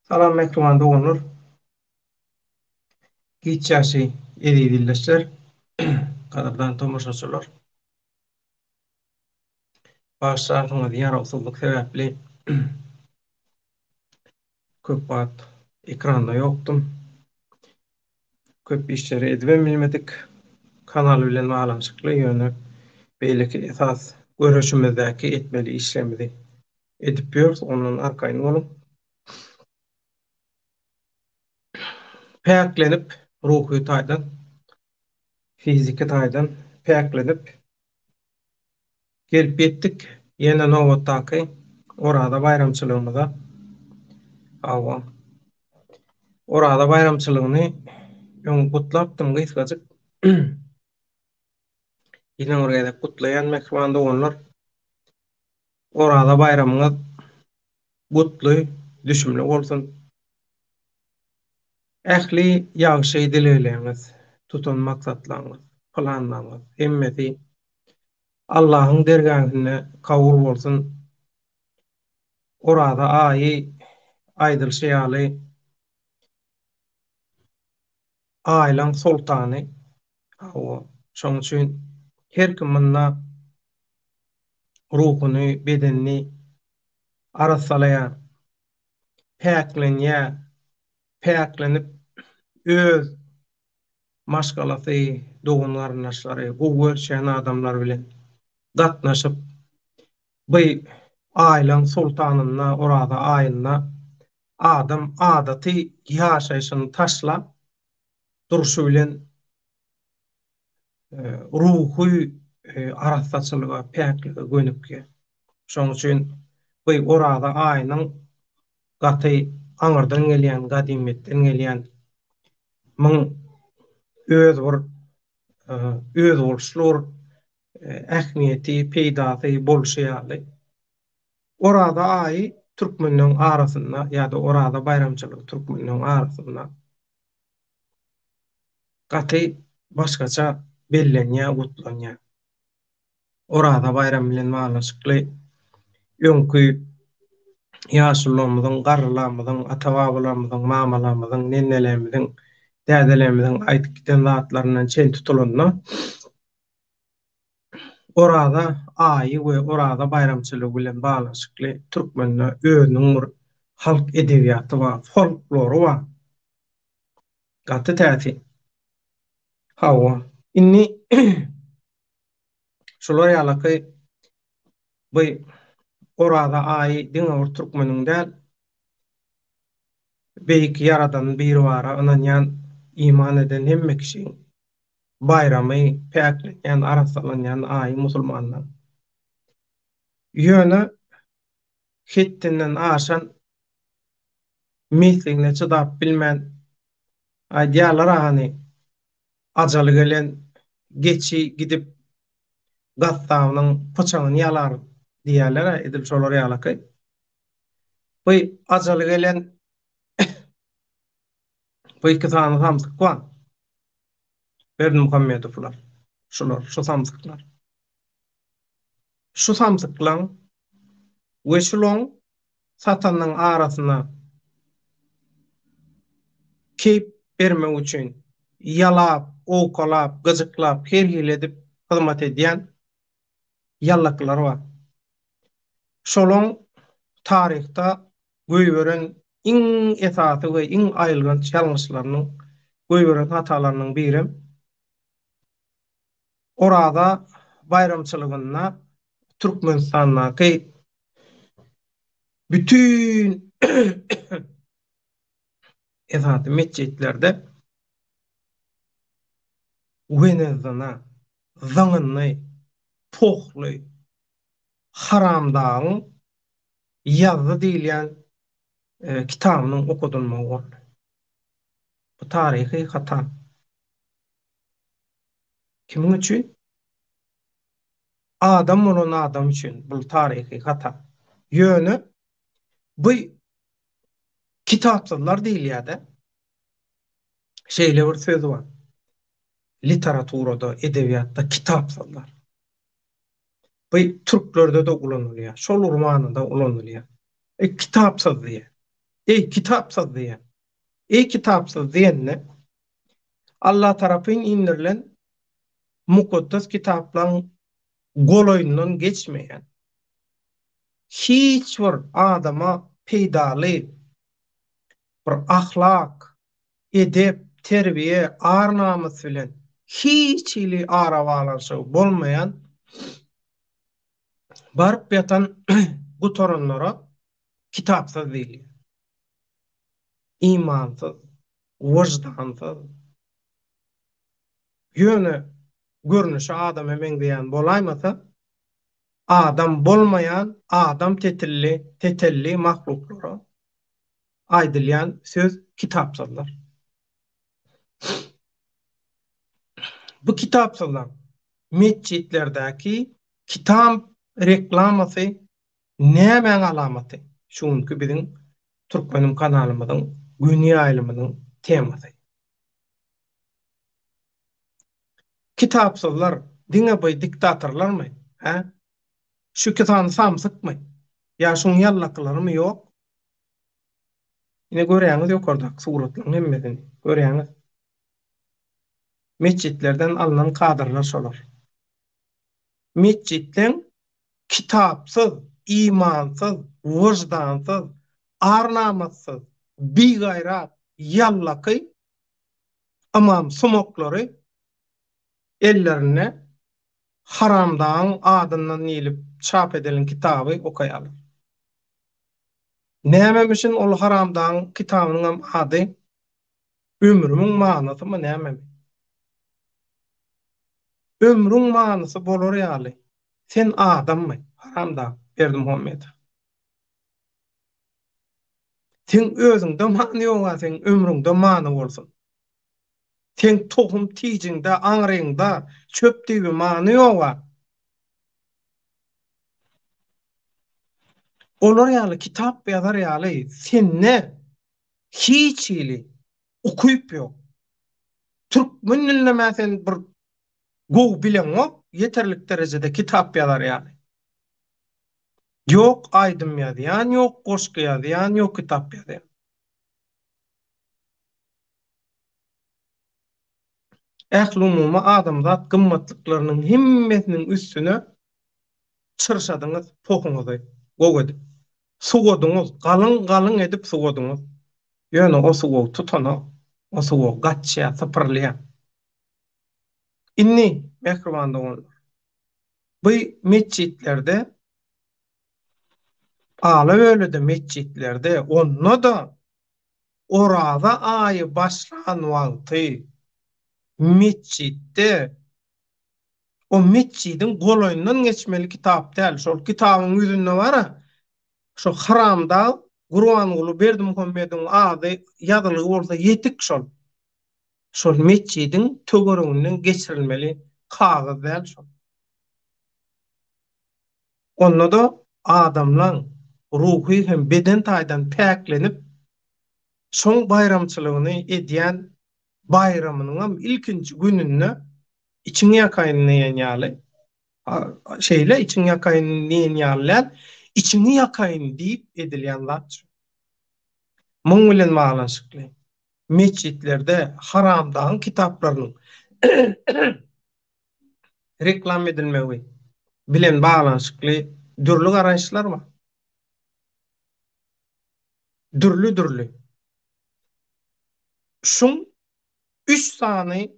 Salam mähriban doganlar. Giç ýaşy eziz ildeşler, gadyrdan tomaşaçylar. Bagyşlarsyňyz ýarawsyzlyk sebäpli köp wagt ekranda ýokdum. Köp işleri edibem bilmedik. Kanal bilen baglanyşykly ýöne beýleki esas göreşimizdäki etmeli işlerimizi edip ýörüs, ondan arkaýyn boluň. Päklenip, ruhy taýdan, fiziki taýdan päklenip gelip ýetdik ýene nobatdaky Oraza baýramçylygymyza. Hawa. Oraza baýramçylygyny öň gutlapdym gysgajyk. Ýene bir gezek gutlaýan mähriban doganlar. Oraza baýramyňyz gutly, düşümli bolsun. Ähli ýagşy dilegleňiz, tutan maksatlaňyz, planlaňyz hemmesi Allahyň dergähinde kabul bolsun. Oraza aýy aýdylşy ýaly aýlaň soltany. Hawa, şoň üçin her kim munda ruhuny, bedenini arassalaýar, päklenýär, päklenip öz maşgalasy, dogan-garyndaşlary, gowy görüşýän adamlar bilen gatnaşyp, bu aýlaň soltanynda, Oraza aýynda adam adaty ýaşaýşyny taşlap, durşy bilen ruhy arassaçylyga, päklige gönükýär. Şonuň üçin bu Oraza aýynyň gaty aňyrdan gelýän, gadymyýetden gelýän muň öz bir özboluşly bir ähmiýeti, peýdasy bolşy ýaly, Oraza aýy türkmenleň arasynda ýa-da Oraza baýramçylygy türkmenleň arasynda gaty başgaça bellenýär, gutlanýar. Oraza baýramy bilen baglanyşykly öňki ýaşulularymyzyň, garrylarymyzyň, ata-babalarymyzyň, mamalarymyzyň, nenelerimiziň, dädelerimiziň aýdyp giden zatlaryndan çen tutulanda, Oraza aýy we Oraza baýramçylygy bilen baglanyşykly türkmende özüniň bir halk edebiýaty bar, folklory bar. Gaty täsin. Hawa, indi şular ýalaky bu Oraza aýy diňe bir türkmeniň däl, Beýik Ýaradan Biribara ynanýan, iman eden hemme kişiň baýramy, päklenýän, arassalanýan aýy musulmanlaryň. Ýöne hetdinden aşan mesligine çydap bilmän, aýdýarlar-a hany, ajaly gelen geçi gidip gassabynyň pyçagyny ýalar diýýärler-ä, edil şolar ýalaky. Bu ajaly gelen bu iki sany samsyk bar. Berdimuhamedowlar. Şular, şu samsyklar. Şu samsyklaň we şulaň satanyň arasyna keýp bermek üçin ýalap, owkalap, gyjyklap, her hili edip hyzmat edýän ýallaklar bar. Şolaň taryhda goýberen iň esasy we iň aýylganç ýalňyşlarynyň, goýberen hatalarynyň birem Oraza baýramçylygynda Türkmenistandaky bütin esasy metjitlerde Wenezyna zyňyndy pohly haramdagyň ýazdy diýilýän kitabynyň okadylmagy boldy. Bu taryhy hata. Kimiň üçin? Adam bolan adam üçin bul taryhy hata. Ýöne bu kitapsyzlar diýilýär-de. Şeýle bir söz bar. Literaturada, edebiýatda kitapsyzlar. Bu türklerde-de ulanylýar. Şol bir manyda ulanylýar. E, kitapsyz diýýär. Eý, kitapsyz diýýär. Eý, kitapsyz diýende, Allah tarapyn indirilen mukaddes kitaplaryň golaýyndan geçmeýän, hiç bir adama peýdaly bir ahlak, edep, terbiýe, ar-namys bilen hiç hili arabaglanyşygy bolmaýan baryp ýatan gutaranlara kitapsyz diýilýär. Imansyz, wyždansyz, ýöne görnüşi adama meňzeýän bolaýmasa, adam bolmaýan adam tetilli, tetelli mahluklara aýdylýan söz kitapsyzlar. Bu kitapsyzlar metjitlerdäki kitap reklamasy nämäň alamaty? Şu günki biziň Türkmenim kanalymyzyň göni ýaýlymynyň temasy. Kitapsyzlar diňe bu diktatorlarmy? Hä? Şu iki sany samsykmy? Ýa şuň ýallakylarymy? Ýok. Ine görýäňiz ýokardaky suratlaryň hemmesini. Görýäňiz. Metjitlerden alnan kadrlar şolar. Metjitleň kitapsyz, imansyz, wyždansyz, ar-namyssyz, bigaýrat, ýallaky ymam sumaklary ellerinde haramdagyň adyndan diýlip çap edilen kitaby okaýarlar. Nämemişin ol haramdagyň kitabynyňam ady Ömrümiň manysymy nämemi? Ömrüň manysy bolar ýaly sen adammy haramdag Berdimuhamedow? Seň özüňde many ýoga seň ömrüňde many bolsun. Seň tohum tijiňde aňryňda çöp düýbi many ýoga. Olar ýaly kitap ýazar ýaly sende hiç hili ukyp ýok. Türkmen dilinem-ä sen bir gowy bileňok ýeterlik derejede kitap ýazar ýaly. Ýok aýdym ýazýan ýok, goşgy ýazýan ýok, kitap ýazýan. Ählumumy adamzat gymmatlyklarynyň hemmesiniň üstüne çyrşadyňyz pohuňyzy gowy edip. Suwadyňyz, galyň-galyň edip suwadyňyz. Ýöne o suwag tutanok, o suwag gaçýar, sypyrylýar. Indi, mähriban doganlar, bu metjitlerde, ala-böle-de metjitlerde, onda-da Oraza aýy başlan wagty metjitde o metjidiň golaýyndan geçmeli kitap däl. Şol kitabyň ýüzünde bar-a, şo haramdag Gurbanguly Berdimuhamedowyň ady ýazylgy bolsa ýetik şol. Şol metjidiň töwereginden geçirilmeli kagyz däl şol. Onda-da adamlaň ruhy hem beden taýdan päklenip, şoň baýramçylygyny edýän baýramynyňam ilkinji gününde içiňi ýakaýyn diýen ýaly, şeýle içiňi ýakaýyn diýen ýaly däl, içiňi ýakaýyn diýip edilýän zat şu. Muň bilen baglanyşykly metjitlerde haramdagyň kitaplarynyň reklam edilmegi bilen baglanyşykly dürli garaýyşlar bar. Dürli-dürli. Şuň üç sany,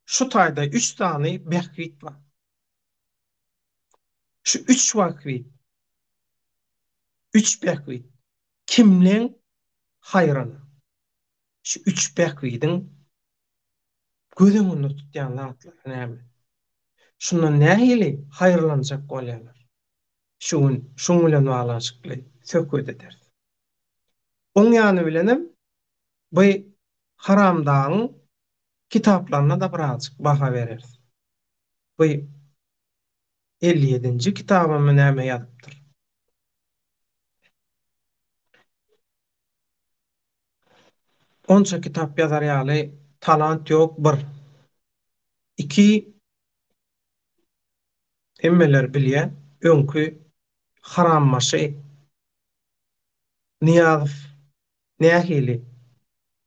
şu taýda üç sany bähbit bar. Şu üç bähbit, üç bähbit kimleň haýryna? Şu üç bähbidiň göz öňünde tutýan zatlary näme? Şundan nähili haýyrlanjak bolýarlar? Şu gün şuň bilen baglanyşykly söhbet ederis. Oň ýany bilenem bu haramdagyň kitaplaryna-da birazjyk baha bereris. Bu 57-nji kitabymy näme ýazypdyr? Onça kitap ýazar ýaly talant ýok bir. Iki hemmeler bilýä öňki harambaşy Nyýazow. Nähili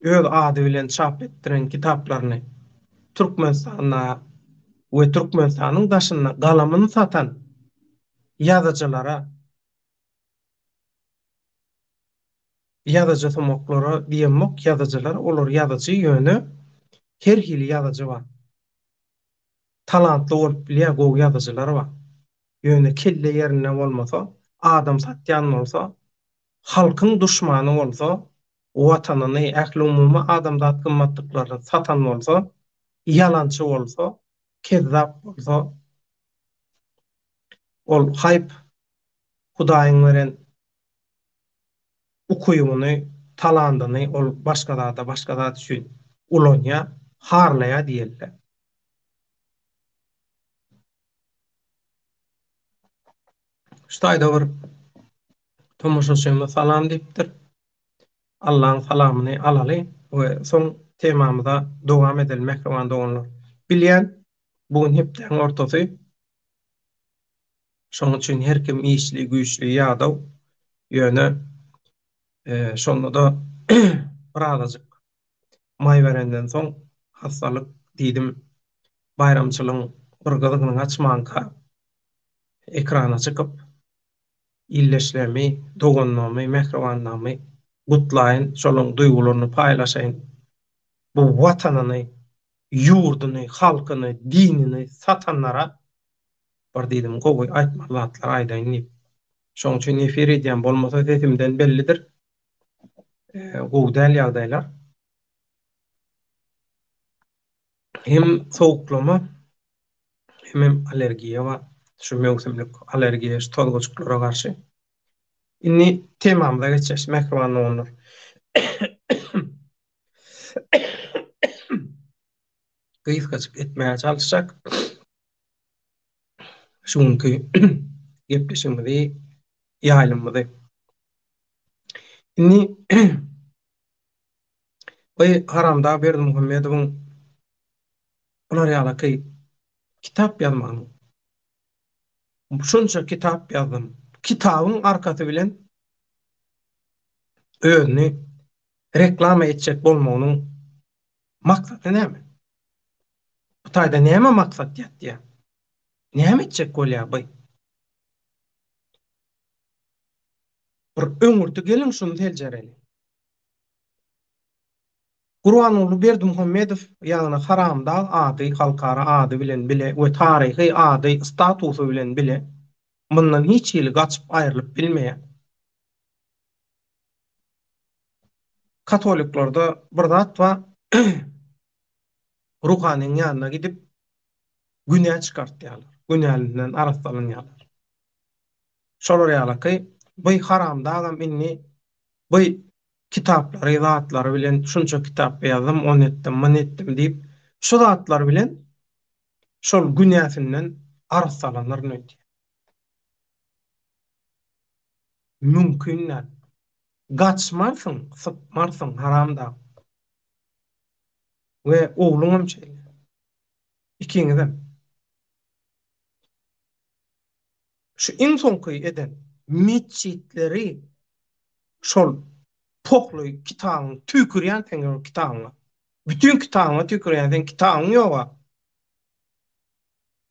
öz ady bilen çap etdiren kitaplaryny Türkmenistanda we Türkmenistanyň daşynda galamyny satan ýazyjylara, ýazyjysumaklara diýemok, ýazyjylar, olar ýazyjy, ýöne her hili ýazyjy bar. Talantly bolup bilýär, gowy ýazyjylar bar. Ýöne kelle ýerinde bolmasa, adam satýan bolsa, halkyň duşmany bolsa, Watanyny, ählumumy adamzat gymmatlyklaryny satan bolsa, ýalançy bolsa, kezzap bolsa, ol haýp, Hudaýyň beren ukybyny, talandyny ol başga zada, başga zat üçin ulanýar, harlaýar diýeli. Şu taýda bir tomaşaçymyz salam diýipdir. Allaň salamyny alaly we soň temamyza dowam edeli mähriban doganlar. Bilýän bu gün hepdäň ortasy. Şonuň üçin her kim işli, güýçli, ýadaw. Ýöne şonda-da birazajyk maý berenden soň hassalyk diýdim baýramçylygyň bir gyzygyny açmanka ekrana çykyp ildeşlerimi, doganlarymy, mähribanlarymy gutlaýyn, şolaryň duýgularyny paýlaşaýyn. Bu Watanyny, ýurduny, halkyny, dinini satanlara bir diýdim gowy aýtmaly zatlar aýdaýyn diýip. Şoň üçin efir edýän, bolmasa sesimden bellidir. Gowy däl ýagdaýlar. Hem sowuklama, hemem allergiýa bar. Şu möwsümlik allergiýa, şu tozgajyklara garşy. Indi temamyza geçýäs, mähriban doganlar. Gysgajyk etmäge çalyşjak. Şu günki gepleşigimizi, ýaýlymymyzy. Indi Bu haramdag Berdimuhamedowyň bular ýalaky kitap ýazmagynyň, şunça kitap ýazdym, kitabyň arkasy bilen özüni reklama etjek bolmagynyň maksady näme? Bu taýda näme maksat ýatýar? Näme etjek bolýar bu? Bir öňürti geliň şuny seljereli. Gurbanguly Berdimuhamedow, ýagny Haramdag ady halkara ady bilen bile we taryhy ady, statusy bilen bile mundan hiç hili gaçyp aýrylyp bilmeýär. Katoliklarda bir zat bar, ruhanyň ýanyna gidip günä çykartýarlar, günälinden arassalanýarlar. Şolar ýalaky bu Haramdagam indi bu kitaplary zatlary bilen şunça kitap ýazdym ony etdim muny etdim diýip şu zatlar bilen şol günäsinden arassalanaryn öýdýär. Mümkin däl. Gaçmarsyň, sypmarsyň haramdag. We ogluňam şeýle. Ikiňizem. Şu iň soňky eden metjitleri şol pohly kitabyň tüýkürýän seň ol kitabyňa. Bütin kitabyňa tüýkürýän seň kitabyň ýoga.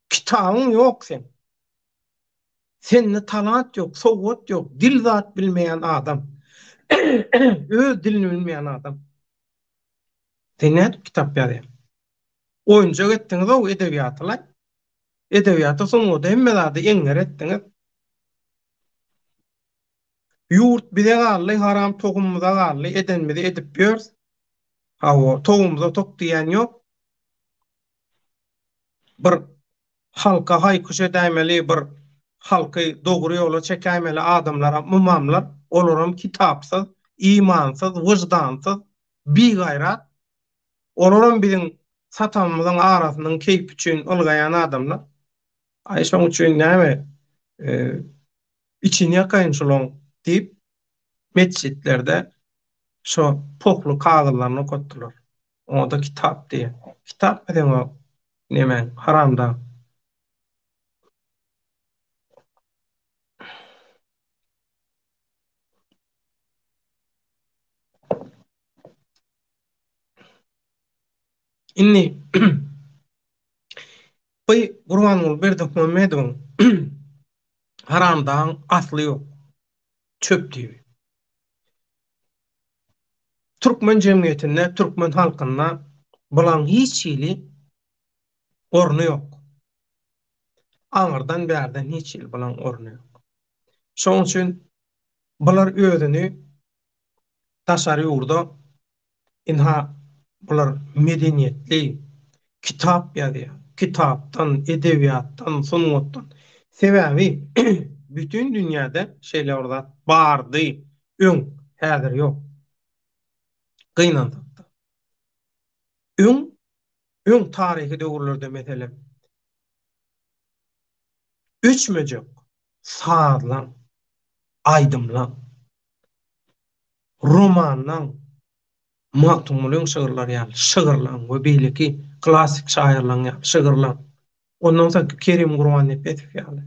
Kitabyň ýok seň. Sende talant ýok, sowat ýok, dil zat bilmeýän adam. Öz dilini bilmeýän adam. Sen nädip kitap ýazýaň? Oýunjak etdiňiz-ow edebiýaty-laý. Edebiýata, sungata hemme zady eňňer etdiňiz. Ýurt bize galdy, haram togumyza galdy, edenimizi edip ýörüs. Hawa, togumyza tok diýen ýok. Bir halka haý-küş edäýmeli, bir halky dogry ýola çekäýmeli adamlaram ymamlar, olaram kitapsyz, imansyz, wyždansyz, bigaýrat. Olaram biziň satanymyzyň arasynyň keýpi üçin ylgaýan adamlar. Aý şoň üçin näme içini ýakaýyn şulaň diýip metjitlerde şo pohly kagyzlaryny okatdylar. Oňa-da kitap diýýär. Kitapmy seň o nemäň haramdag. Indi bu Gurbanguly Berdimuhamedowyň haramdagyň asly ýok. Çöp düýbi. Türkmen jemgyýetinde, türkmen halkynda bulaň hiç hili orny ýok. Aňyrdan bärden hiç hili bulaň orny ýok. Şonuň üçin bular özüni daşary ýurda Ynha, bular medeniýetli, kitap ýazýar. Kitapdan, edebiýatdan, sungatdan. Sebäbi bütin dünýäde şeýle bir zat bardy öň, häzir ýok. Gynansak-da. Öň, öň taryhy döwürlerde meselem, öçmejek sazlaň, aýdymlaň, Romanlaň, Magtymgulyň şygyrlary ýaly şygyrlaň we beýleki klassyk şaýyrlaň ýaly şygyrlaň, ondan soňky Kerim Gurbannepesow ýaly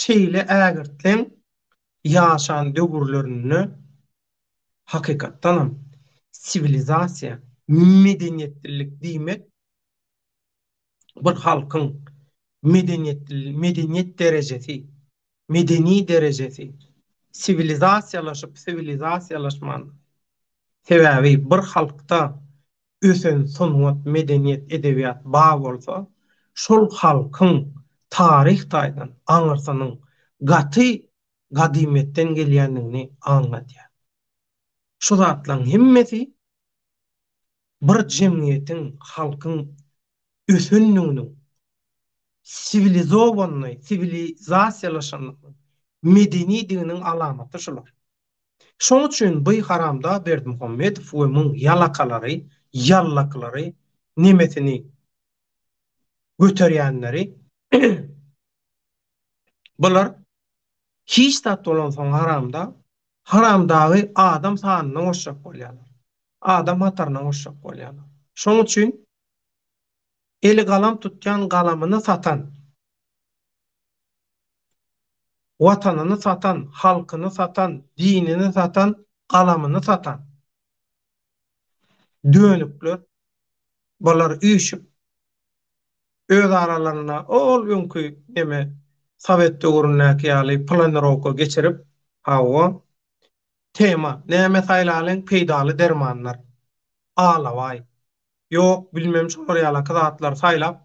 şeýle ägirtleň ýaşan döwürlerinde hakykatdanam siwilizasiýa, medeniýetlilik diýmek bir halkyň medeniýetli medeniýet derejesi, medeni derejesi, siwilizasiýalaşyp siwilizasiýalaşman, sebäbi bir halkda ösen sungat, medeniýet, edebiýat bar bolsa, şol halkyň taryh taýdan aňyrsynyň gaty gadymyýetden gelýändigini aňladýar. Şu zatlaryň hemmesi bir jemgyýetiň, halkyň ösenliginiň, siwilizowannyý, siwilizasiýalaşanlygynyň, medenidiginiň alamaty şular. Şoň üçin by haramdag Berdimuhamedow we muň ýalakalary, ýallaklary, nemesini göterýänleri bular hiç zat bolansoň haramdag, haramdagy adam sanyna goşjak bolýarlar. Adam hataryna goşjak bolýarlar. Şoň üçin eli galam tutýan galamyny satan, Watanyny satan, halkyny satan, dinini satan, galamyny satan dönükler bular üýşüp öz aralarynda ol öňki neme sowet döwründäki ýaly planirowka geçirip, hawa, Tema, Näme saýlalyň peýdaly dermanlar. Alabaý. Ýok, bilmem şolar ýalaky zatlary saýlap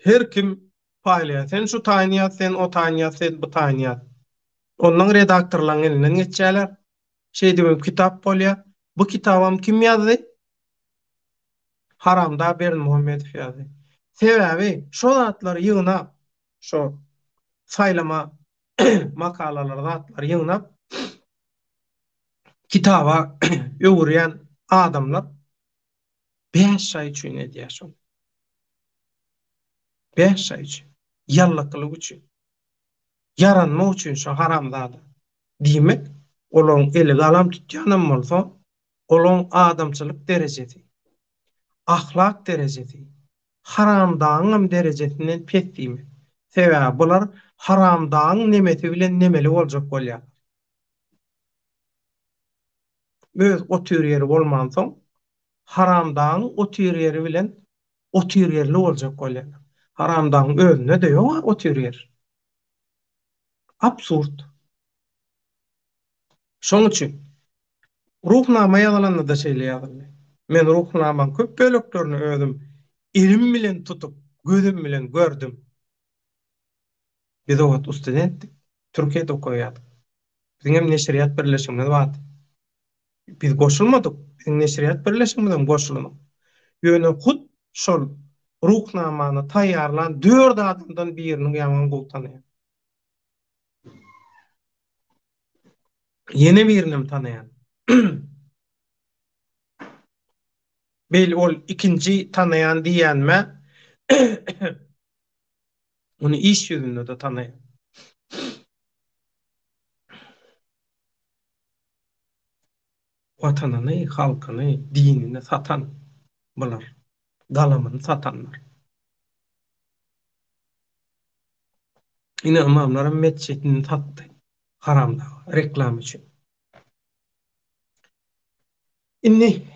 her kim paýlaýar. Sen şu taýyny ýaz, sen o taýyny ýaz, sen bu taýyny ýaz. Ondan redaktorlaryň elinden geçýärler. Şeýdibem kitap bolýar. Bu kitabam kim ýazdy? Haramdag Berdimuhamedow ýazdy. Sebäbi şo zatlary ýygnap, şo saýlama makalalary zatlary ýygnap kitaba öwürýän adamlar bäş şaý üçin edýär şony. Bäş şaý üçin. Ýallakylyk üçin. Ýaranmak üçin şo haramzada. Diýmek, olaryň eli galam tutýanam bolsa, olaryň adamçylyk derejesi, ahlak derejesi haramdagyňam derejesinden pes diýmek. Sebäbi bular haramdagyň nemesi bilen nemeli boljak bolýarlar. Öz otyr ýeri bolmansoň, haramdagyň otyr ýeri bilen otyr ýerli boljak bolýarlar. Haramdagyň özünde-de ýog-a otyr ýer. Absurd. Şoň üçin Ruhnama ýazylanda-da şeýle ýazyldy. Men Ruhnamaň köp böleklerini özüm elim bilen tutup, gözüm bilen gördüm. Biz o wagt ustudentdik, Türkiýede okaýardyk. Biziň hem neşirýat birleşigimiz bardy. Biz goşulmadyk, biziň neşirýat birleşigimizem goşulanok. Ýöne hut şol Ruhnamany taýýarlan dört adamdan biriniň ýaman gowy tanaýan. Ýene birinem tanaýan. Beýle ol ikinji tanaýan diýýänime ony iş ýüzünde-de tanaýan. Watanyny, halkyny, dinini satan bular. Galamyny satanlar. Ine ymamlaram metjidini satdy. Haramdag reklama üçin. Indi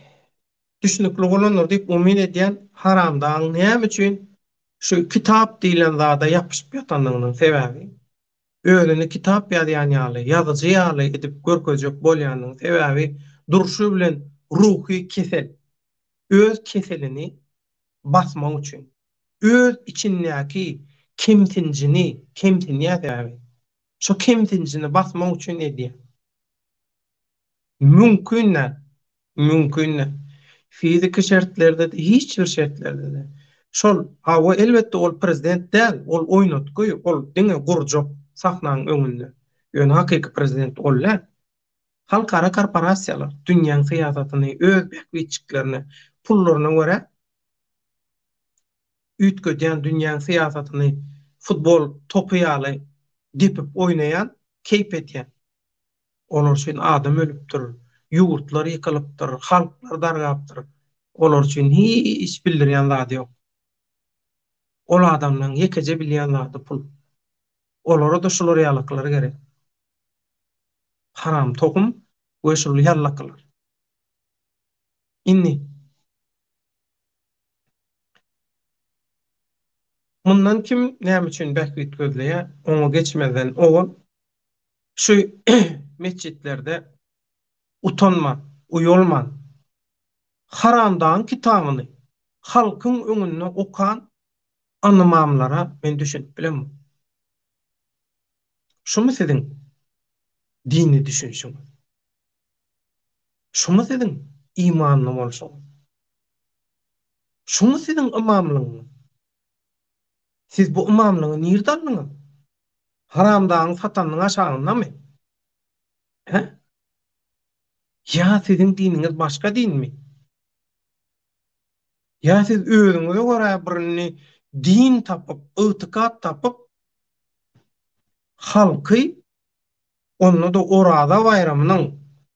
düşnükli bolandyr diýip umyt edýän Haramdagyň näme üçin şu kitap diýlen zada ýapyşyp ýatandygynyň sebäbi, özüni kitap ýazýan ýaly, ýazyjy ýaly edip görkezjek bolýanynyň sebäbi durşy bilen ruhy kesel. Öz keselini basmak üçin. Öz içindäki kemsinjini, kemsinýär sebäbi. Şo kemsinjini basmak üçin edýär. Mümkin däl. Mümkin däl. Fiziki şertlerde-de, hiç bir şertlerde-de. Şol, hawa, elbetde ol prezident däl, ol oýnatgy, ol diňe gurjak sahnaň öňünde. Ýöne hakyky prezident ol däl. Halkara korporasiýalar dünýäň syýasatyny öz bähbitjiklerine, pullaryna görä üýtgedýän, dünýäň syýasatyny futbol topy ýaly depip oýnaýan, keýp edýän. Olar üçin adam ölüpdir, ýurtlar ýykylypdyr, halklar dargapdyr. Olar üçin hiç bildirýän zady ýok. Ol adamlaryň ýekeje bilýän zady pul. Olara-da şular ýalykylar gerek. Haram tohum we şul ýallakylar. Indi mundan kim näme üçin bähbit gözleýär, oňa geçmezden owal şu metjitlerde utanman, uýalman, Haramdagyň kitabyny halkyň öňünde okan ymamlara men düşünip bilemok. Şumy siziň dini düşünişiňiz? Şumy siziň imanly bolşuňyz? Şumy siziň ymamlygyňyz? Siz bu ymamlygy nirde aldyňyz? Haramdagyň satanynyň aşagyndamy? Hä? Ýa siziň diniňiz başga dinmi? Ýa siz özüňize görä birini din tapyp, ygtykat tapyp, halky onda-da Oraza baýramynyň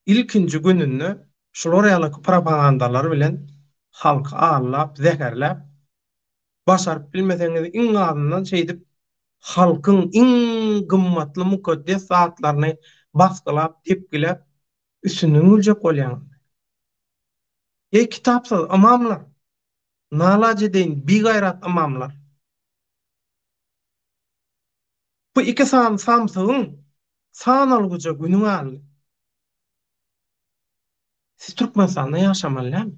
ilkinji gününde şular ýaly propagandalar bilen halky aldap, zäherläp, başaryp bilmeseňiz iň azyndan şeýdip halkyň iň gymmatly mukaddes zatlaryny basgylap, depgiläp üstünden güljek bolýaňyzmy? Eý kitapsyz ymamlar! Nalaç edeýin bigaýrat ymamlar! Bu iki sany samsygyň sanalgyja güni galdy. Siz Türkmenistanda ýaşamaly dälmi?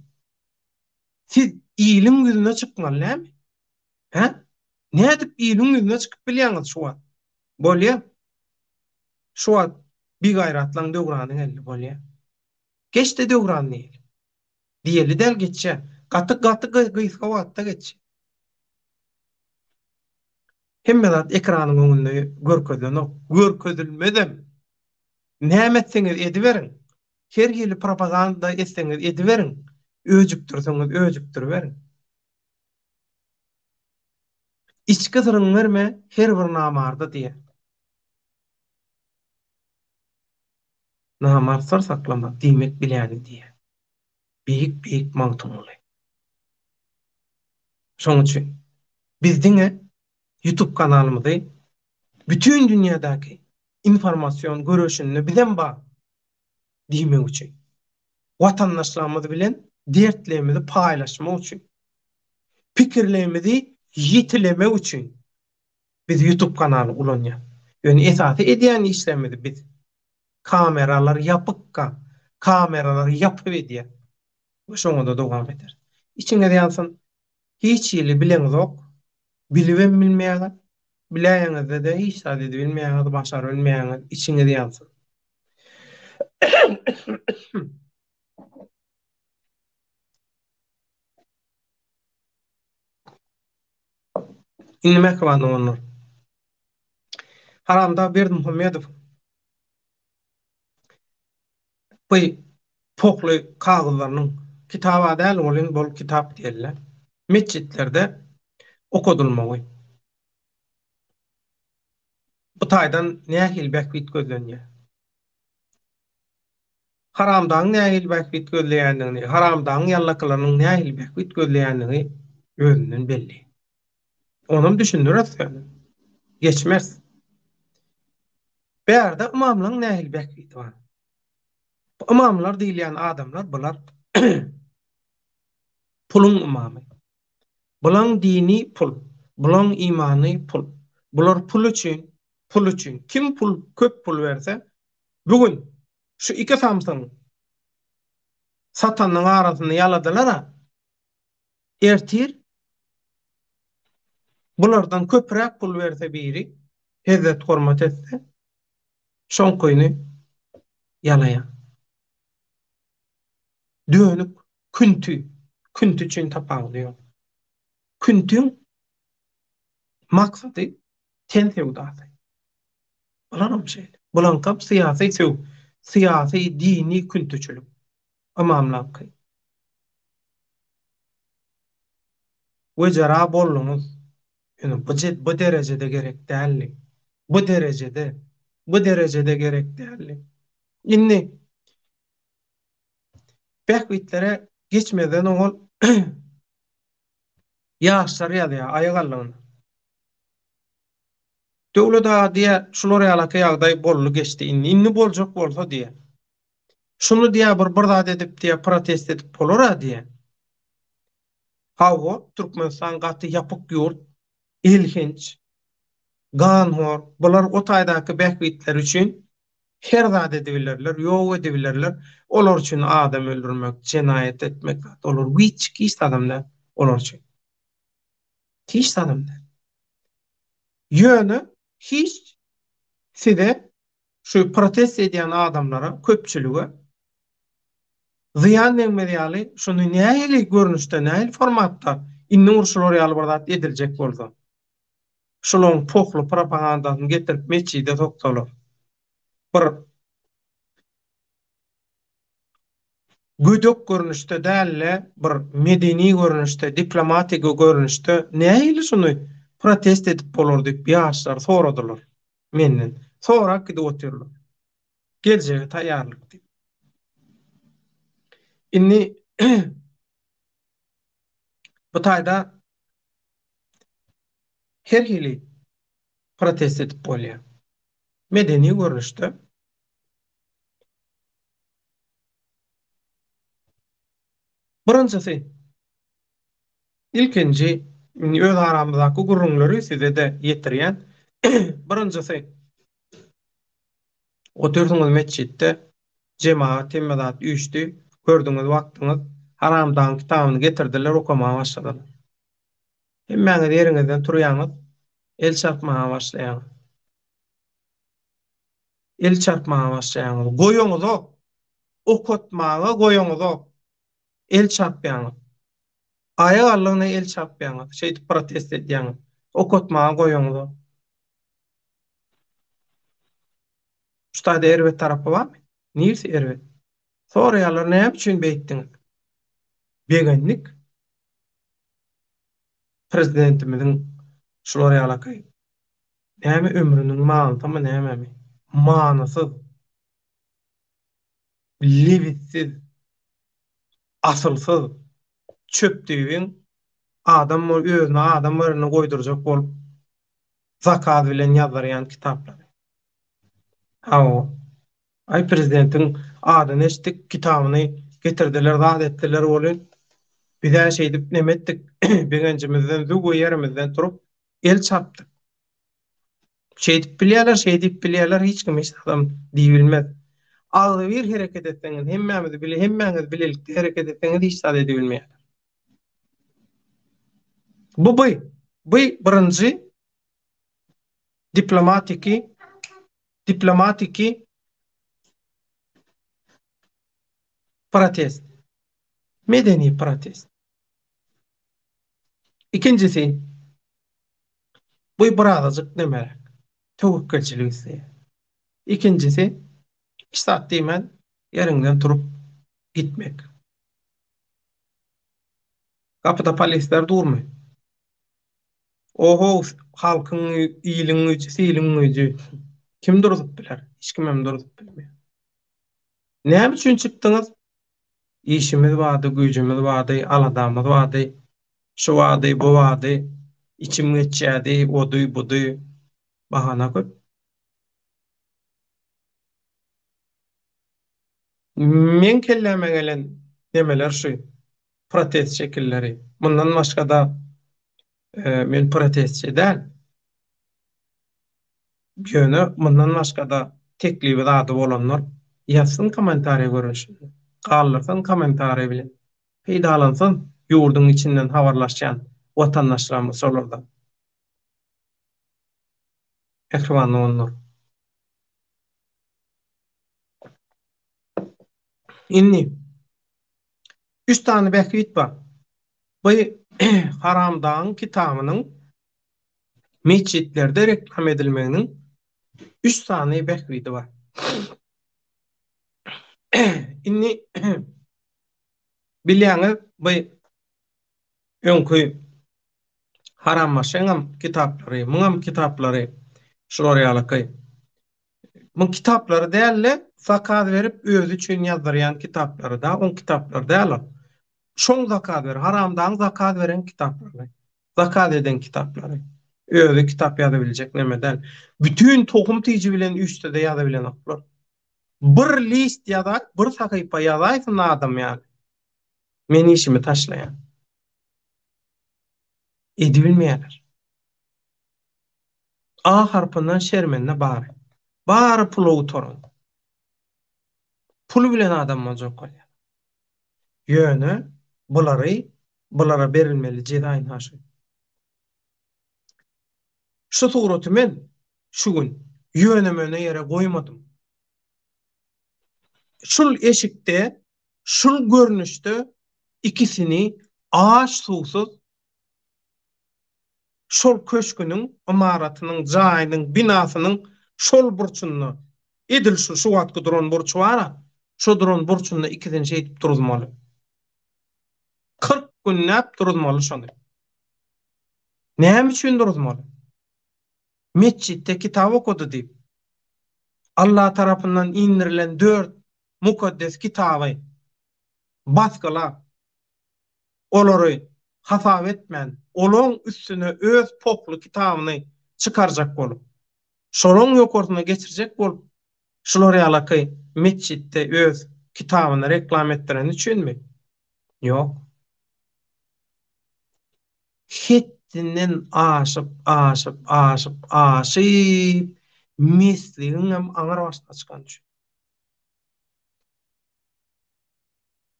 Siz iliň ýüzüne çykmaly dälmi? Hä? Nädip iliň ýüzüne çykyp bilýäňiz şu wagt? Bolýa. Şu wagt bigaýratlaň döwrany geldi, bolýa. Geçdi döwran diýeli. Diýeli däl geçýä. Gaty gaty gysga wagtda geçýä. Hemme zat ekranyň öňünde görkezilenok. Görkezilmezem. Näme etseňiz ediberiň. Her hili propaganda etseňiz ediberiň. Öjükdirseňiz öjükdiriberiň. Içki syryňy berme her bir namarda diýýär. Namart syr saklamaz diýmek biläni diýýär. Beýik beýik Magtymguly. Şoň üçin biz diňe YouTube kanalymyzy bütin dünýädäki informasion göreşinde bizem bar diýmek üçin, watandaşlarymyz bilen dertlerimizi paýlaşmak üçin, pikirlerimizi ýetilemek üçin biz YouTube kanaly ulanýas. Ýöne esasy edýän işlerimizi biz kameralar ýapykka, kameralary ýapyp edýäs we şoňa-da dowam ederis. Içiňiz ýansyn, hiç hili bileňzok, bilibem bilmeýäňiz, biläýeňizde-de hiç zat edibilmeýäňiz, başarybilmeýäňiz, içiňiz ýansyn. Indi mähriban doganlar. Haramdag Berdimuhamedow bu pohly kagyzlarynyň kitaba däl welin bol kitap diýeli. Metjitlerde okadylmagy. Bu taýdan nähili bähbit gözlenýär? Haramdagyň nähili bähbit gözleýändigini, haramdagyň ýallakylarynyň nähili bähbit gözleýändigi özünden belli. Onam düşündireris ýöne. Geçmeris. Bärde ymamlaryň nähili bähbidi bar? Bu ymamlar diýilýän adamlar bular. Puluň ymamy. Bulaň dini pul. Bulaň imany pul. Bular pul üçin, pul üçin. Kim pul, köp pul berse, bu gün şu iki samsygyň satanyň arasynda ýaladylar-a, ertir bulardan köpräk pul berse biri, hezzet-hormat etse, şoňkyny ýalaýar. Dönük, künti, künti üçin tapawudy ýok. Küntiň maksady ten söwdasy. Bularam şeýle. Bulaňkam syýasy söw, syýasy, dini küntüçilik. Ymamlaňky. Wejera bolduňyz. Ýöne bu bu derejede gerek däldi. Bu derejede, bu derejede gerek däldi. Indi bähbitlere geçmezden owal ýaşlar ýazýar aýak aldygyna. Döwlet aga diýýär, şular ýalaky ýagdaý boldy geçdi indi. Indi boljak bolsa diýýär. Şuny diýýär bir bir zat edip diýýär protest edip bolar-a diýýär. Hawa, Türkmenistan gaty ýapyk ýurt, elhenç, ganhor, bular o taýdaky bähbitleri üçin her zat edibilerler, ýok edibilerler. Olar üçin adam öldürmek, jenaýat etmek zat, olar hiç hiç zadam däl olar üçin. Hiç zadam däl. Ýöne hiç size şu protest edýän adamlara, köpçülige zyýan degmez ýaly şuny nähili görnüşde, nähili formatda indi bir şular ýaly bir zat ediljek bolsa, şularyň pohly propagandasyny getirip metjide soksalar, bir gödek görnüşde däl-de, bir medeni görnüşde, diplomatiki görnüşde nähili şuny protest edip bolar diýip ýaşlar soradylar menden. Sorap gidip otyrlar. Geljege taýýarlyk diýip. Indi bu taýda her hili protest edip bolýar. Medeni görnüşde Birinjisi, ilkinji indi öz aramyzdaky gürrüňleri size-de ýetirýän. Birinjisi, otyrsyňyz metjitde, jemagat hemme zat üýşdi, gördüňiz bakdyňyz, Haramdagyň kitabyny getirdiler, okamaga başladylar. Hemmäňiz ýeriňizden turýaňyz, el çarpmaga başlaýaňyz. El çarpmaga başlaýaňyz. Goýaňyzok. Okatmaga goýaňyzok. El çarpýaňyz. Aýak aldygyna el çarpýaňyz. Şeýdip protest edýäňiz. Okatmaga goýaňyzok. Şu taýda erbet tarapy barmy? Niresi erbet? Soraýarlar näme üçin beýtdiňiz? Begendik. Prezidentimiziň şular ýalaky Näme ömrüniň manysymy nämemi? Manysyz. Lebitsiz. Asylsyz. Çöp düýbiň adam özüni adam ýerine goýdurjak bolup zakaz bilen ýazdyrýan kitaplary. Hawa. Aý prezidentiň adyny eşitdik, kitabyny getirdiler, zat etdiler welin, biz-ä şeýdip neme etdik, begenjimizden züwwe ýerimizden turup, el çarpdyk. Şeýdip bilýärler, şeý diýip bilýärler, hiç kim hiç zadam diýibilmez. Agzybir hereket etseňiz, hemmämiz bile, hemmäňiz bilelikde hereket etseňiz hiç zat edibilmeýärler. Bu bu, bu birinji diplomatiki diplomatiki protest. Medeni protest. Ikinjisi, bu birazajyk nemeräk, töwekgelçilik isleýär. Ikinjisi, hiç zat diýmän ýeriňden turup gitmek. Gapyda polisler durmy? Ohow, halkyň, iliň güýji, siliň güýji. Kim durzup biler? Hiç kimem durzup bilmeýär. Näme üçin çykdyňyz? Işimiz bardy, güýjümiz bardy, aladamyz bardy. Şu bardy, bu bardy, içim geçýärdi, ody, budy. Bahana köp. Meň kelläme gelen. nemeler şu protest şekilleri. Mundan başga-da men protestçi däl. Ýöne mundan başga-da teklibi zady bolanlar ýazsyn kommentariýa görnüşinde. Galdyrsyn kommentariýa bilen. Peýdalansyn ýurduň içinden habarlaşýan watandaşlarymyz şolardan. Mähriban doganlar. Indi üç sany bähbit bar. Bu Haramdagyň kitabynyň metjitlerde reklam edilmeginiň üç sany bähbidi bar. Indi bilýäňiz bu öňki Harambaşyňam kitaplary, muňam kitaplary şular ýalyky. Muň kitaplary däl-de, zakaz berip özi üçin ýazdyrýan kitaplary-da, oň kitaplary däl ol. Şoň zakaz ber, haramdagyň zakaz beren kitaplary. Zakaz eden kitaplary. Özi kitap ýazabiljek neme däl. Bütin tohum tiji bilen üýşse-de ýazabilenoklar. Bir list ýazaý, bir sahypa ýazaýsyn adam ýaly. Men işimi taşlaýan. Edibilmeýärler. A harpyndan şermende bary. Bary pula gutaran. Pul bilen adam boljak bolýar. Ýöne bulary bulara berilmeli jeza ynha şu. Şu suraty men şu gün ýöne-möne ýere goýmadym. Şul eşikde, şul görnüşde ikisini aç-suwsuz şol köşgüniň, ymaratynyň, jaýynyň, binasynyň şol burçunda, edil şu, şu wagtky duran burçy bar-a, şo duran burçunda ikisini şeýdip duruzmaly. 40 günläp duruzmaly şony. Näme üçin duruzmaly? Metjitde kitap okady diýip, Allah tarapyndan indirilen dört mukaddes kitaby basgylap, olary hasap etmän, olaň üstüne öz pohly kitabyny çykarjak bolup, şolaň ýokarsyna geçirjek bolup, şular ýalaky metjitde öz kitabyny reklam etdireni üçinmi? Ýok. Hetdinden aşyp, aşyp, aşyp, aşyp, mesligiňem aňyr başyna çykany üçin.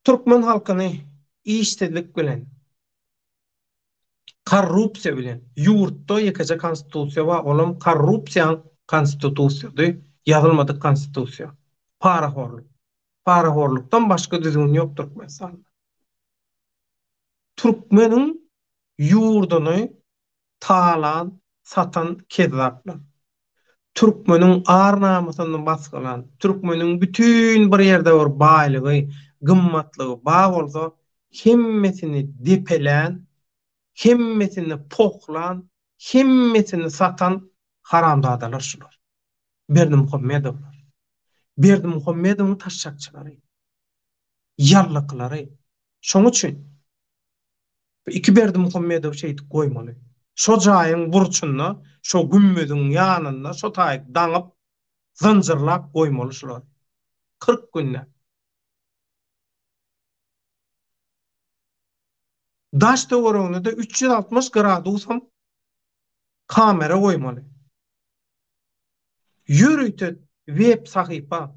Türkmen halkyny işsizlik bilen, korrupsiýa bilen, ýurtda ýekeje konstitusiýa bar, olam korrupsiýaň konstitusiýasy, ýazylmadyk konstitusiýa. Parahorluk. Parahorlukdan başga düzgün ýok Türkmenistanda. Türkmeniň ýurduny talan, satan kezzaplar. Türkmeniň ar-namysyny basgylan, türkmeniň bütin bir ýerde bir baýlygy, gymmatlygy bar bolsa, hemmesini depelän, hemmesini pohlan, hemmesini satan haramzadalar şular. Berdimuhamedowlar. Berdimuhamedowyň taşşakçylary. Ýallakylary. Şoň üçin Bu iki Berdimuhamedowy şeýdip goýmaly. Şo jaýyň burçunda, şo gümmeziň ýanynda şo taýyk daňyp, zynjyrlap goýmaly şulary. 40 günläp. Daş-töweregine-de 360 gradusam kamera goýmaly. Ýörite web sahypa,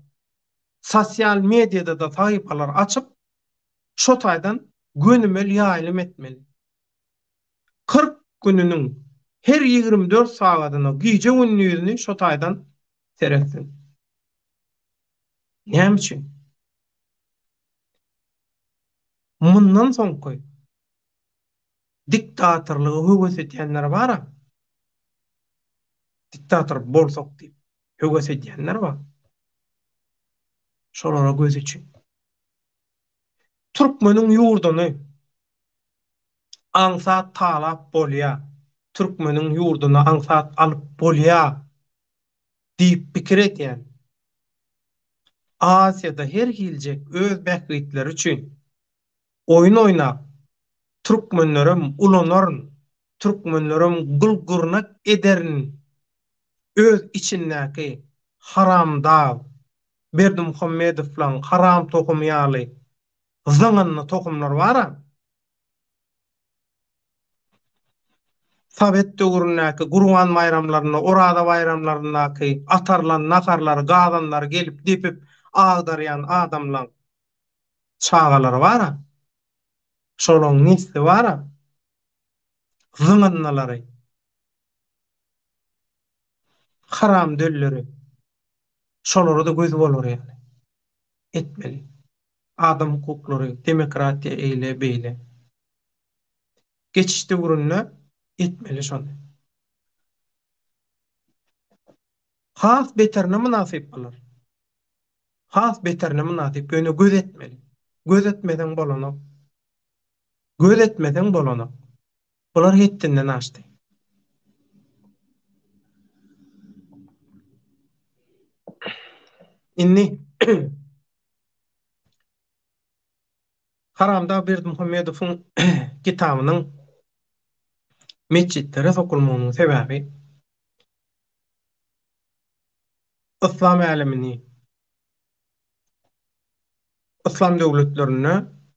sosial mediada-da sahypalar açyp, şo taýdan gönümel ýaýlym etmeli. 40 gününiň her 24 sagadyna gije-gündizini şo taýdan seretsin. Näme üçin? Mundan soňky diktatorlyga höwes edýänler bar-a. Diktator bolsak diýip höwes edýänler bar. Şolara göz üçin. Türkmeniň ýurduny aňsat talap bolýa, türkmeniň ýurduny aňsat alyp bolýa diýip pikir edýän Aziýada her hiljek öz bähbitleri üçin oýun oýnap türkmenlerem ulanaryn, türkmenlerem gul-gurnak ederin öz içindäki haramdag Berdimuhamedowlaň haram tohumy ýaly. Zyňyndy tohumlar bar-a. Sowet döwründäki Gurban baýramlarynda, Oraza baýramlaryndaky atarylan naharlary, gazanlary gelip depip agdarýan adamlaň çagalary bar-a. Şolaň nesli bar-a. Zyňyndylary. Haram dölleri. Şolara-da gözi bolar ýaly etmeli. Adam hukuklary, demokratiýa eýle, beýle. Geçiş döwründe etmeli şony. Has beterine mynasyp bolar. Has beterine mynasyp, ýöne göz etmeli. Göz etmeseň bolanok. Göz etmeseň bolanok. Bular hetdinden aşdy. Indi Haramdag Berdimuhamedowyň kitabynyň metjitlere sokulmagynyň sebäbi yslam älemini yslam döwletlerinde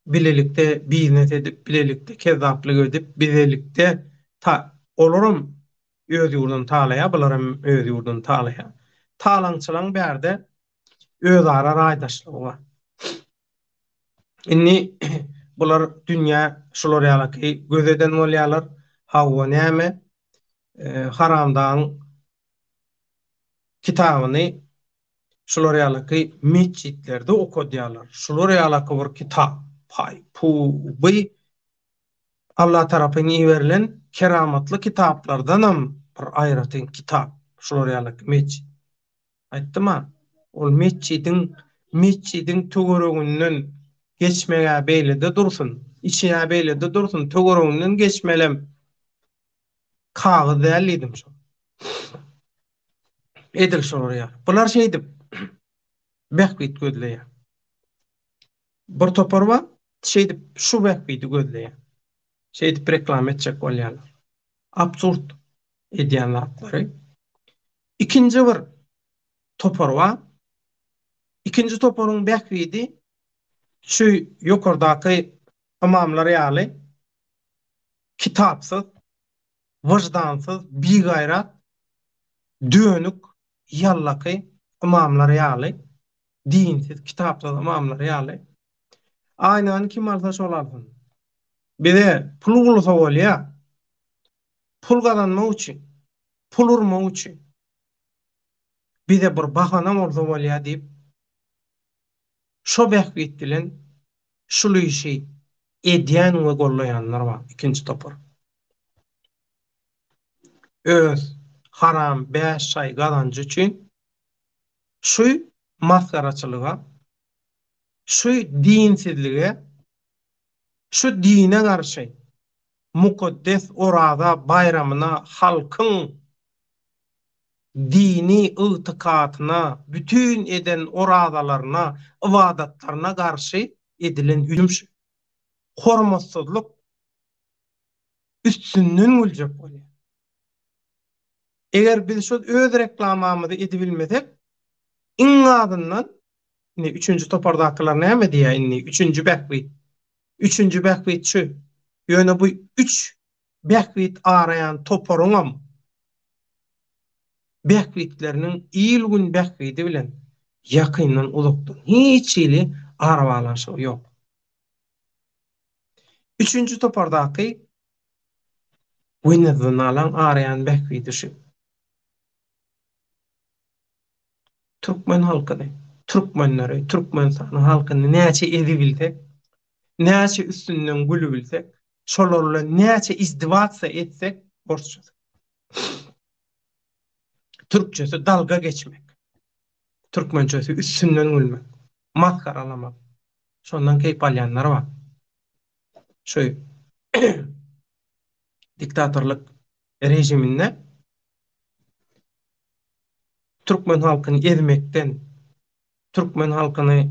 bilelikde biznes edip, bilelikde kezzaplyk edip, bilelikde ta olaram öz ýurduny talaýar, bularam öz ýurduny talaýar. Talaňçylaň bärde özara raýdaşlygy bar. Indi bular dünýä şular ýalaky göz eden bolýarlar. Hawa näme? Haramdagyň kitabyny şular ýalaky metjitlerde okadýarlar. Şular ýalaky bir kitap. Paý, pu, by Allah tarapyn iberilen keramatly kitaplardanam bir aýratyn kitap. Şular ýalaky metjit. Aýtdym-a, ol metjidiň metjidiň töwereginden geçmeg-ä beýlede dursun, içi-ä beýlede dursun, töwereginden geçmelem kagyz däl diýdim şol. Edil şolar ýaly. Bular şeýdip bähbit gözleýär. Bir topar bar, şeýdip şu bähbidi gözleýär. Şeýdip reklama etjek bolýarlar. Absurd edýän zatlary. Ikinji bir topar bar. Ikinji toparyň bähbidi şu ýokardaky ymamlar ýaly kitapsyz, wyždansyz, bigaýrat, dönük, ýallaky ymamlar ýaly, dinsiz, kitapsyz ymamlar ýaly. Aýnany kim alsa şol alsyn. Bize pul gulsa bolýa. Pul gazanmak üçin, pul urmak üçin bize bir bahana bolsa bolýa diýip, şo bähbit bilen şul işi edýän we gollaýanlar bar, ikinji topar. Öz haram bäş çaý gazanjy üçin şu masgaraçylyga, şu dinsizlige, şu dine garşy mukaddes Oraza baýramyna halkyň dini ygtykatyna, bütin eden orazalaryna, ybadatlaryna garşy edilen hüjüm şu. Hormatsyzlyk üstünden güljek bolýar. Eger biz şu öz reklamamyzy edibilmesek, iň azyndan indi üçünji topardakylar näme diýýär indi, üçünji bähbit. Üçünji bähbit şu. Ýöne bu üç bähbit araýan toparyňam bähbitleriniň il-gün bähbidi bilen ýakyndan-uzakdan hiç hili arabaglanyşygy ýok. Üçünji topardaky Wenezuelalaň araýan bähbidi şu. Türkmen halkyny, türkmenleri, Türkmenistanyň halkyny näçe ezibilsek, näçe üstünden gülübilsek, şolar bilen näçe izdiwasiýa etsek, orsçasy. Türkçesi dalga geçmek. Türkmençesi üstünden gülmek, masgaralamak. Şondan keýp alýanlar bar. Şu diktatorlyk rejiminde türkmen halkyny ezmekden, türkmen halkyny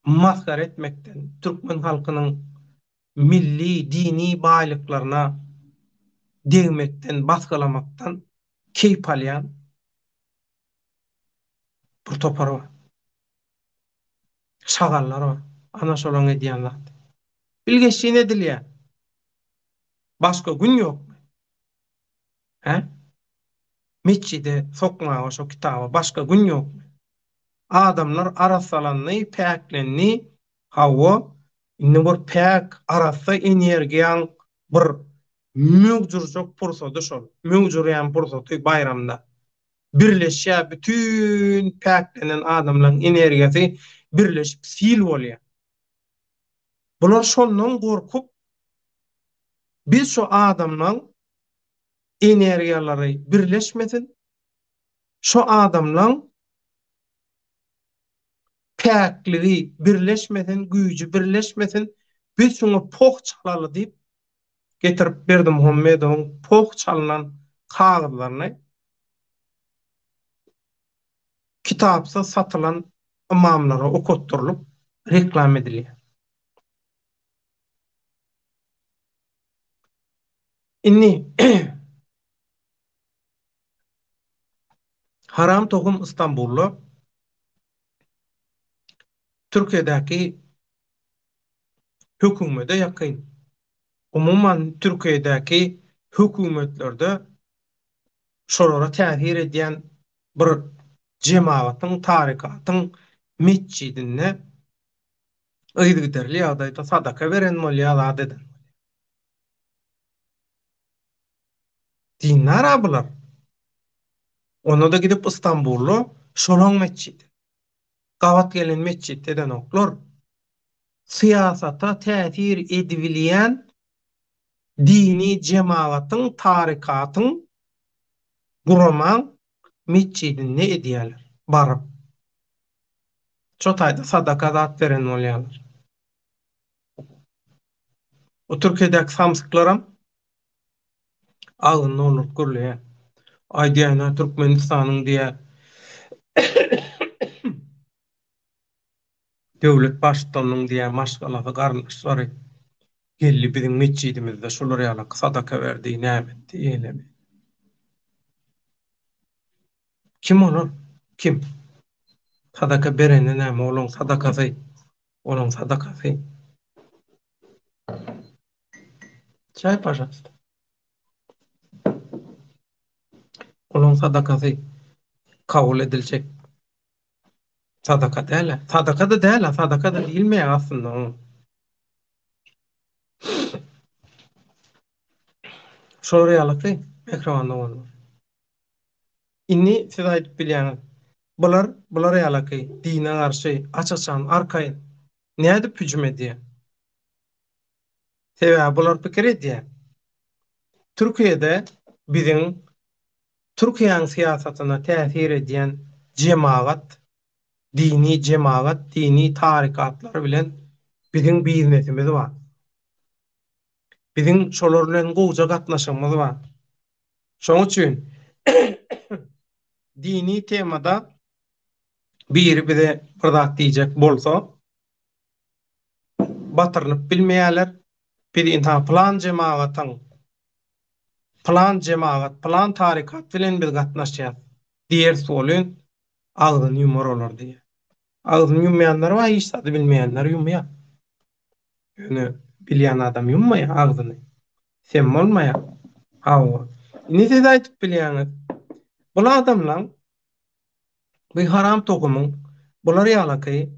masgara etmekden, türkmen halkynyň milli, dini baýlyklaryna degmekden, basgylamakdan keýp alýan bir topar bar. Şagallar bar. Ana şolaň edýän zady. Bilgeşlin edilýär. Başga gün ýokmy? Hä? Metjide sokmaga şo kitaby başga gün ýokmy? Adamlar arassalandy, päklendi, hawa, indi bir päk, arassa energiýaň bir möwjürjek pursady şol, möwjürýän pursaty baýramda. Birleşýär bütin päklenen adamlaň energiýasy birleşip sil bolýar. Bular şondan gorkup biz şu adamlaň energiýalary birleşmesin, şu adamlaň päkligi birleşmesin, güýji birleşmesin, biz şuňa poh çalaly diýip getirip Berdimuhamedowyň poh çalynan kagyzlaryny kitapsyz satylan ymamlara okatdyrylyp reklam edilýär. Indi Haram tohum Istanbulda Türkiýedäki hökümede ýakyn, umuman Türkiýedäki hökümetlerde şolara täsir edýän bir jemagatyň, tarykatyň metjidinde yzygiderli ýagdaýda sadaka beren bolýar, zat eden bolýar. Dindar-a bular. Onda-da gidip Istanbulda şolaň metjidi. Gabat gelen metjitde edenoklar. Syýasata täsir edibilýän dini jemagatyň, tarykatyň, guramaň metjidinde edýärler. Baryp. Şo taýda sadaka zat beren bolýarlar. O Türkiýedäki samsyklaram agzyny dolduryp gürleýär. Aýdýan-a Türkmenistanyň diýýär. Döwlet baştutanynyň diýýär maşgalasy, garyndaşlary geldi biziň metjidimizde şular ýaly sadaka berdi, näme etdi, eýledi. Kim olar? Kim? Sadaka berende näme olaň sadakasy? Olaň sadakasy. Çaý pažalsta. Olaň sadakasy kabul ediljek sadaka däl-ä. Sadaka-da däl-ä, sadaka-da diýilmeýär aslynda oňa. Şolar ýalyky, mähriban doganlar. Indi siz aýdyp bilýäňiz, bular bular ýalaky dine garşy aç-açan arkaýyn nädip hüjüm edýär? Sebäbi bular pikir edýär. Türkiýede biziň Türkiýäň syýasatyna täsir edýän jemagat, dini jemagat, dini tarykatlar bilen biziň biznesimiz bar. Biziň şolar bilen gowja gatnaşygymyz bar. Şoň üçin dini temada biri bize bir zat diýjek bolsa, batyrynyp bilmeýärler. Biz ynha pylan jemagatyň, pylan jemagat, pylan tarykat bilen biz gatnaşýas diýeris welin, agzyny ýumar olar diýýär. Agzyny ýumýanlar bar, hiç zady bilmeýänler ýumýar. Ýöne bilýän adam ýummaýar agzyny. Sem bolmaýar. Hawa. Indi siz aýdyp bilýäňiz. Bul adamlaň bu haram tohumyň bular ýalaky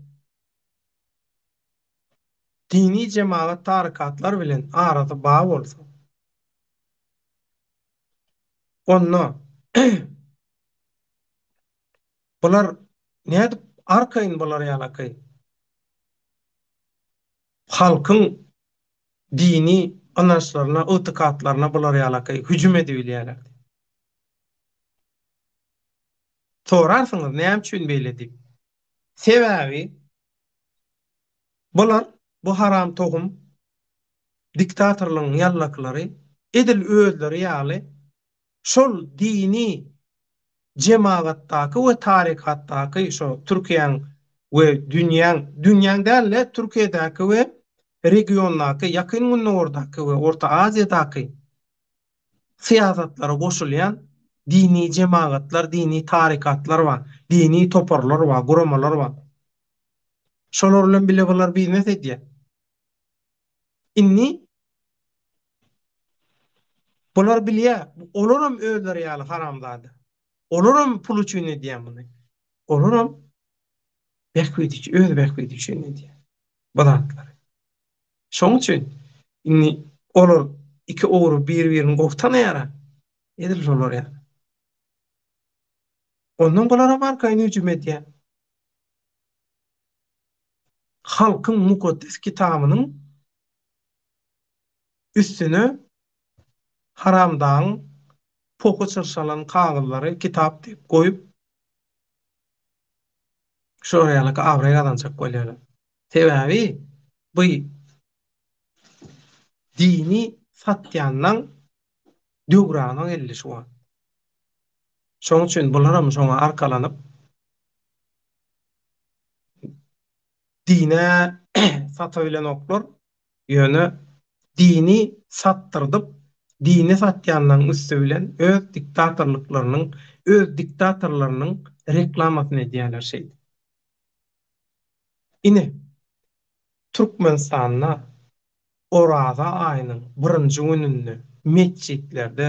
dini jemagat tarykatlar bilen arasy ba bolsa onda bular nädip arkaýyn bular ýalaky halkyň dini ynançlaryna, ygtykatlaryna bular ýalaky hüjüm edibilýärler. Sorarsyňyz näme üçin beýle diýip. Sebäbi bular bu haram tohum diktatorlygyň ýallakylary edil özleri ýaly şol dini jemagatdaky we tarykatdaky şo Türkiýäň we dünýäň, dünýäň däl-de Türkiýedäki we regiondaky, Ýakyn Gündogardaky we Orta Aziýadaky syýasatlara goşulýan dini jemagatlar, dini tarykatlar bar, dini toparlar bar, guramalar bar. Şolar bilen bile bular biznes edýär. Indi bular bilýär, olaram özleri ýaly haramzada. Olaram pul üçin edýär muny. Olaram bähbit üçin, öz bähbidi üçin edýär bu zatlary. Şonuň üçin indi olar iki ogry bir-birini gowy tanaýar. Edil şolar ýaly. Ondan bularam arkaýyn hüjüm edýär. Halkyň mukaddes kitabynyň üstüne haramdagyň pohy çyrşalan kagyzlary kitap diýip goýup, şolar ýalyky abraý gazanjak bolýarlar. Sebäbi bu dini satýanlaň döwrana geldi şu wagt. Şoň üçin bularam şoňa arkalanyp dine satabilenoklar, ýöne dini satdyrdyp, dini satýanlaryň üsti bilen öz diktatorlyklarynyň, öz diktatorlarynyň reklamasyny edýärler şeýdip. Ine, Türkmenistanda Oraza aýynyň birinji gününde metjitlerde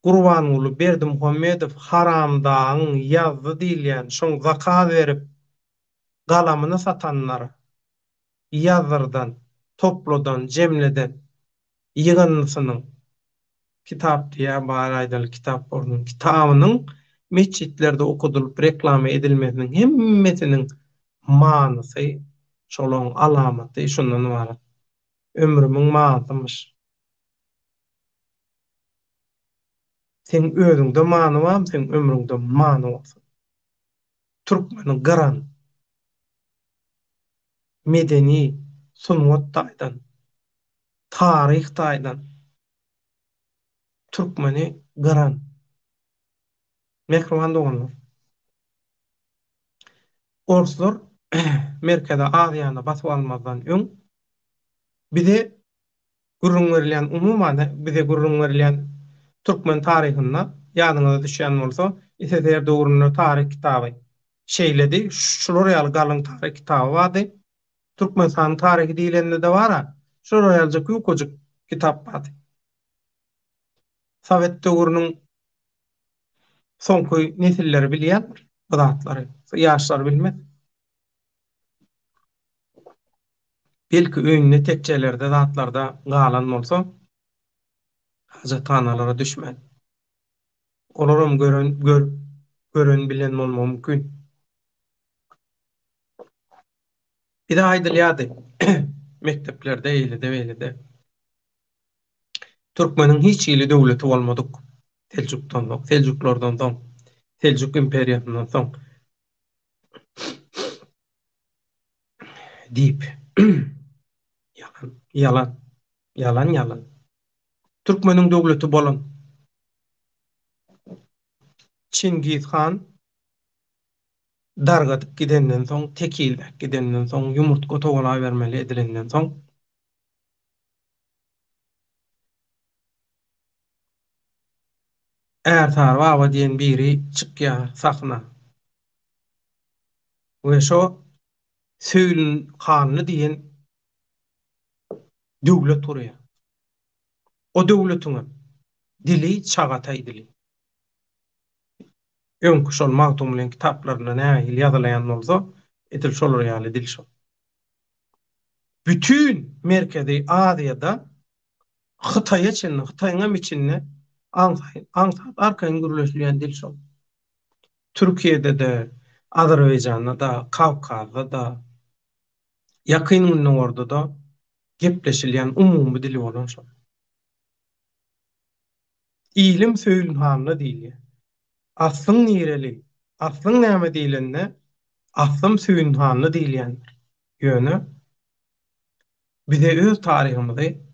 Gurbanguly Berdimuhamedow haramdagyň ýazdy diýilýän şoň zakaz berip galamyny satanlar ýazdyrdan, topladan, jemleden ýygyndysynyň kitap diýýär bari aýdaly kitap bolsun kitabynyň metjitlerde okadylyp reklama edilmesiniň hemmesiniň manysy şolaň alamaty şundan ybarat. Ömrümiň manysymyş. Seň özüňde many barmy seň ömrüňde many bolsun. Türkmeni gyran medeni sungat taýdan taryh taýdan türkmeni gyran mähriban doganlar. Orslar Merkezi Aziýany basyp almazdan öň bize gürrüň berilýän umuman bize gürrüň berilýän türkmen taryhynda ýadyňyza düşýän bolsa SSR döwründe taryh kitaby şeýledi şular ýaly galyň taryh kitaby bardy Türkmenistanyň taryhy diýlende-de bar-a şular ýalyjak ýukajyk kitap bardy Sowet döwrüniň soňky nesilleri bilýändir bu zatlary ýaşlar bilmez. Belki öýünde tekjelerde zatlarda galan bolsa hajathanalara düşmän. Olaram gören görüp gören bilen bolmagy mümkin. Bize aýdylýardy mekdeplerde eýlede beýlede. Türkmeniň hiç hili döwleti bolmadyk Seljukdan soň, Seljuklardan soň, Seljuk imperiýasyndan soň. Diýip. Ýalan, ýalan, ýalan, ýalan. Türkmeniň döwleti bolan Çingiz han dargadyp gidenden soň, tekizläp gidenden soň, ýumurtga togalabermeli edilenden soň, Ärsary baba diýen biri çykýar sahna. We şo Söýünhanly diýen döwlet gurýar. O döwletiňem dili çagataý dili. Öňki şol Magtymgulyň kitaplarynda nähili ýazylaýan bolsa, edil şolar ýaly dil şol. Bütin Merkezi Aziýada Hytaýa çenli, Hytaýyňam içinde aňsat, aňsat arkaýyn gürleşilýän dil şol. Türkiýede-de, Azerbaýjanda-da, Kawkazda-da, Ýakyn Gündogarda-da gepleşilýän umumy dili bolan şol. Ilim Söýünhanda diýilýär. Aslyň nireli, aslyň näme diýlende, aslym Söýünhanda diýilýändir. Ýöne bize öz taryhymyzy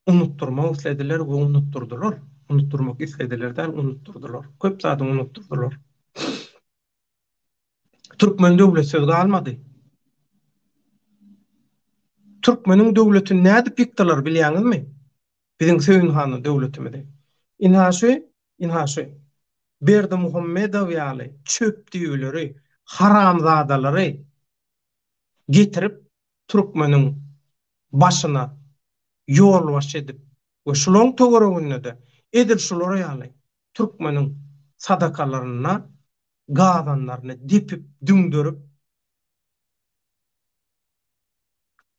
unutdyrmak islediler we unutdyrdylar. Unutdyrmak islediler däl, unutdyrdylar. Köp zady unutdyrdylar. Türkmen döwletsiz galmady. Türkmeniň döwletini nädip ýykdylar bilýäňizmi? Biziň Söýünhana döwletimizi. Ynha şu, ynha şu Berdimuhamedow ýaly çöp düýeleri, haramzadalary. Getirip türkmeniň başyna ýolbaşçy edip we şularyň töwereginde-de edil şular ýaly türkmeniň sadakalaryna gazanlaryny depip düňderip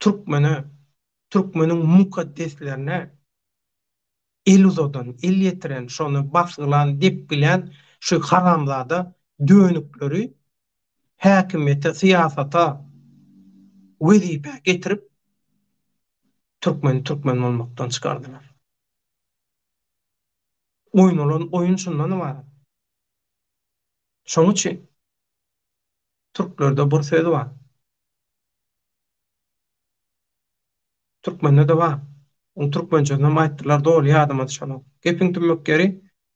türkmene türkmeniň mukaddeslerine el uzadan, el ýetiren, şony basgylan, depgilän şu haramzada dönükleri häkimiýete, syýasata, wezipä getirip, türkmeni türkmen bolmakdan çykardylar. Oýnalan oýun şundan ybarat. Şonuň üçin türklerde bir söz bar. Türkmende-de bar. Oň türkmençesinem aýtdylar, doly ýadyma düşenok. Gepiň tümmek ýeri,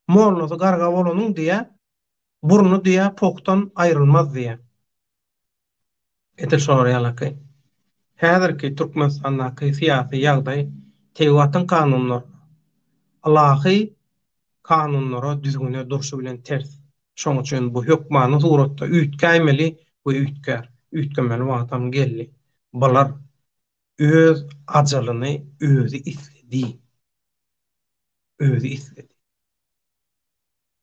mollasy garga bolanyň diýýär, burny diýýär pohdan aýrylmaz diýýär. Edil şolar ýalaky. Häzirki Türkmenistandaky syýasy ýagdaý tebigatyň kanunlaryna, ylahy kanunlara, düzgüne durşy bilen ters. Şoň üçin bu hökmany suratda üýtgäýmeli we üýtgär. Üýtgemeli wagtam geldi. Bular öz ajalyny özi isledi. Özi isledi.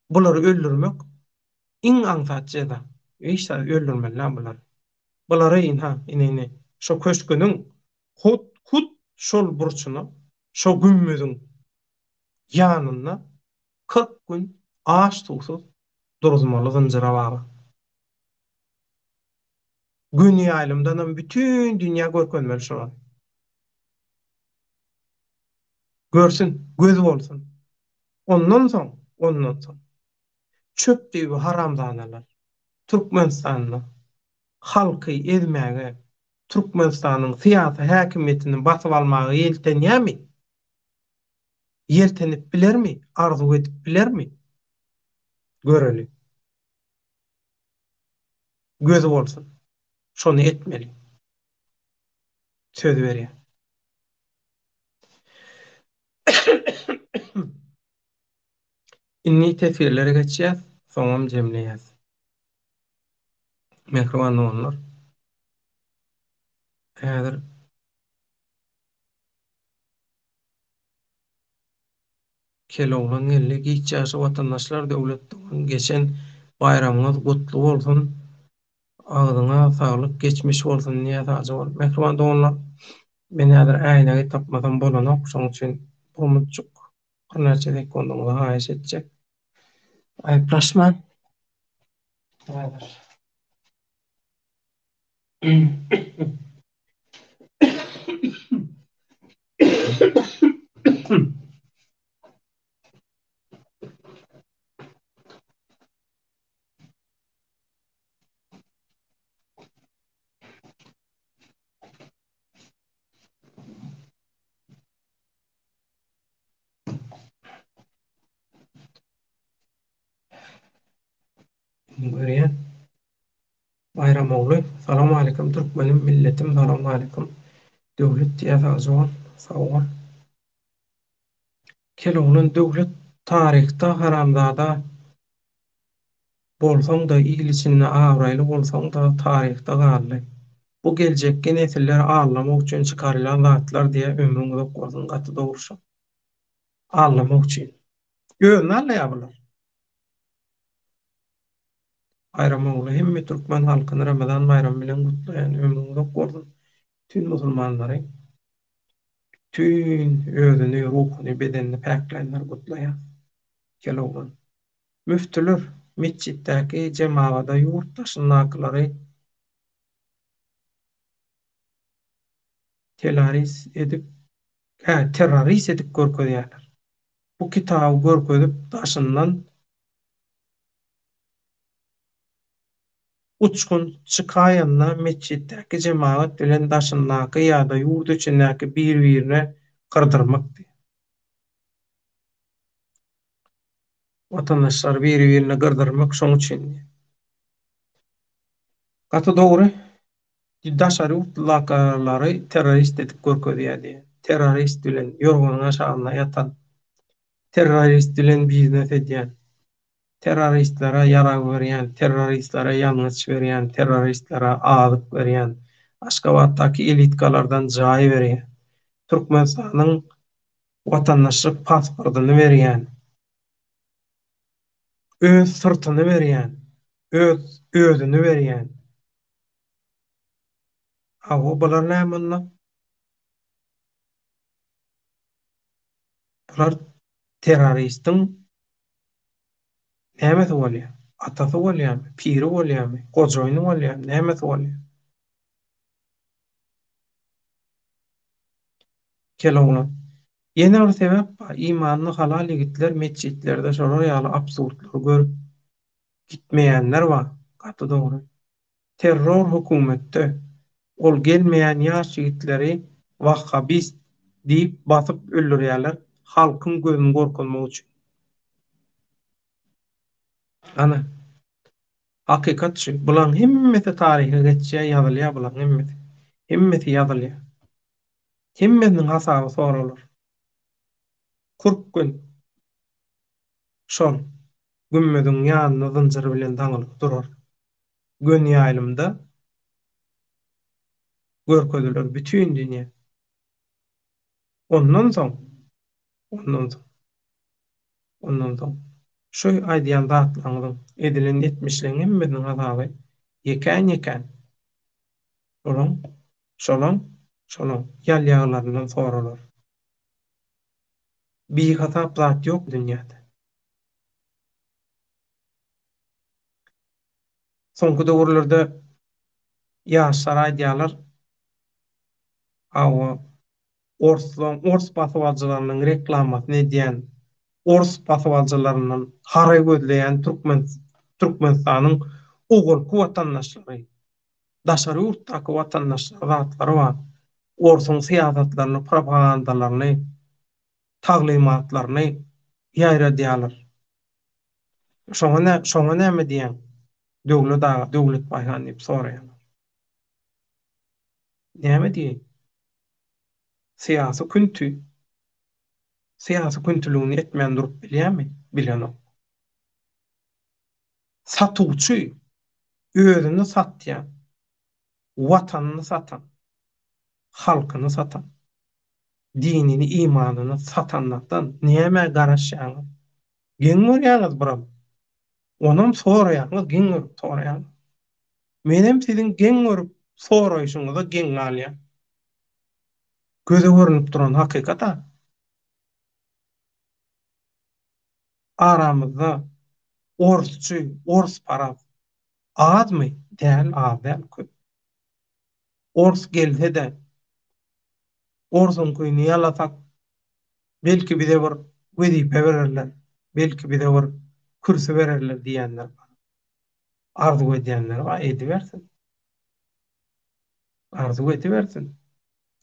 Bulary öldürmek iň aňsat jeza. Hiç zat öldürmeli däl bulary. Bulary ynha, ine ine şo köşgüniň hut hut şol burçuna, şo gümmeziň ýanynda 40 gün aç-suwsuz duruzmaly zynjyra baglap. Göni ýaýlymdanam bütin dünýä görkezmeli şolary. Görsün, göz bolsun. Ondan soň, ondan soň çöp düýbi haramzadalar Türkmenistanda halky ezmäge, Türkmenistanyň syýasy häkimiýetini basyp almaga ýeltenýärmi? Ýeltenip bilermi? Arzuw edip bilermi? Göreli. Gözi bolsun. Şony etmeli. Söz berýän. Indi teswirlere geçýäs, soňam jemleýäs. Mähriban doganlar. Häzir Keloglan geldi. Giç ýaşy watandaşlar Döwlet dogan geçen baýramyňyz gutly bolsun. Agzyňa saglyk geçmiş bolsun diýýär sagja bol. Mähriban doganlar men häzir äýnegi tapmasam bolanok şoň üçin bir minutjyk birnäçe sekundyňyzy haýyş etjek. Aýyplaşman. Häzir. Görýän. Baýram ogly Salowmaleýkim türkmenim milletim salowmaleýkim Döwlet diýýär sagja bol sag bol. Keloglan Döwlet taryhda haramzada bolsaňda il içinde abraýly bolsaňda taryhda galdy. Bu geljekki nesilleri aldamak üçin çykarylan zatlar diýýär ömrüň uzak bolsun gaty dogry şo. Aldamak üçin. Özüni aldaýar bular. Baýram ogly hemme türkmen halkyny Ramazan baýramy bilen gutlaýan ömrüň uzak bolsun bütün musulmanlary bütün özüni ruhuny bedenini päklänleri gutlaýas kel oglan müftüler metjitdäki jemagada ýurt daşyndakylary telaris edip hä terroris edip görkezýärler bu kitaby görkezip daşyndan Uçgun çykaýanda metjitdäki jemagat bilen daşyndaky ýa-da ýurt içindäki bir-birine gyrdyrmakdy. Watandaşlary biri-birine gyrdyrmak şoň üçindi. Gaty dogry. Daşary ýurtlylakalary terrorist edip görkezýärdi. Terrorist bilen ýorganyň aşagynda ýatan, terrorist bilen biznes edýän. Terroristlere ýarag berýän, terroristlere ýangyç berýän, terroristlere azyk berýän. Aşgabatdaky elitkalardan jaý berýän, Türkmenistanyň watandaşlyk pasportyny berýän, öz syrtyny berýän, öz özüni berýän. Hawa, bular näme onda? Bular terroristiň nämesi bolýar? Atasy bolýarmy? Piri bolýarmy? Gojaýyny bolýarmy? Nämesi bolýar? Kel oglan. Ýene bir sebäp bar, imanly halal ýigitler metjitlerde şolar ýaly absurdlary görüp gitmeýänler bar. Gaty dogry. Terror hökümetde. Ol gelmeýän ýaş ýigitleri wahhabist diýip basyp öldürýärler halkyň gözüni gorkuzmak üçin. Ana. Hakykat şu. Bulaň hemmesi taryha geçýär, ýazylýar bulaň hemmesi. Hemmesi ýazylýar. Hemmesiniň hasaby soralar. Kürk gün şol gümmeziň ýanynda zynjyr bilen daňylyp durar. Göni ýaýlymda görkeziler bütin dünýä. Ondan soň, ondan soň, ondan soň şu aýdýan zatlaryňyzyň, edilen etmişleň hemmesiniň hasaby ýekän-ýekän şolaň, şolaň, şolaň ýalýaglaryndan soralar. Bihasap zat ýok dünýäde. Soňky döwürlerde ýaşlar aýdýarlar, hawa, orslaň, ors basybalyjylarynyň reklamasyny edýän, ors basybalyjylaryndan haraý gözleýän türkmen Türkmenistanyň owalky watandaşlary, daşary ýurtdaky watandaşlary zatlary bar. Orsuň syýasatlaryny, propagandalaryny, taglymatlaryny ýaýradýarlar. Şoňa nä, şoňa näme diýýäň, Döwlet aga, Döwlet Baýhan diýip soraýarlar. Näme diýeýin? Syýasy künti, syýasy küntüligini etmän durup bilýärmi? Bilenok. Satuwçy, özüni satýan, Watanyny satan, halkyny satan, dinini, imanyny satanlardan nämä garaşýaňyz? Geň görýäňiz biram. Onam soraýaňyz, geň görüp soraýaňyz. Menem siziň geň görüp soraýşyňyza geň galýan. Göze görnüp duran hakykat-a. Aramyzda orsçy, orsparaz azmy? Däl, az däl, köp. Ors gelse-de, orsuňkyny ýalasak, belki bize bir wezipe bererler, belki bize bir kürsi bererler diýýänler bar. Arzuw edýänler bar, edibersin. Arzuw edibersin.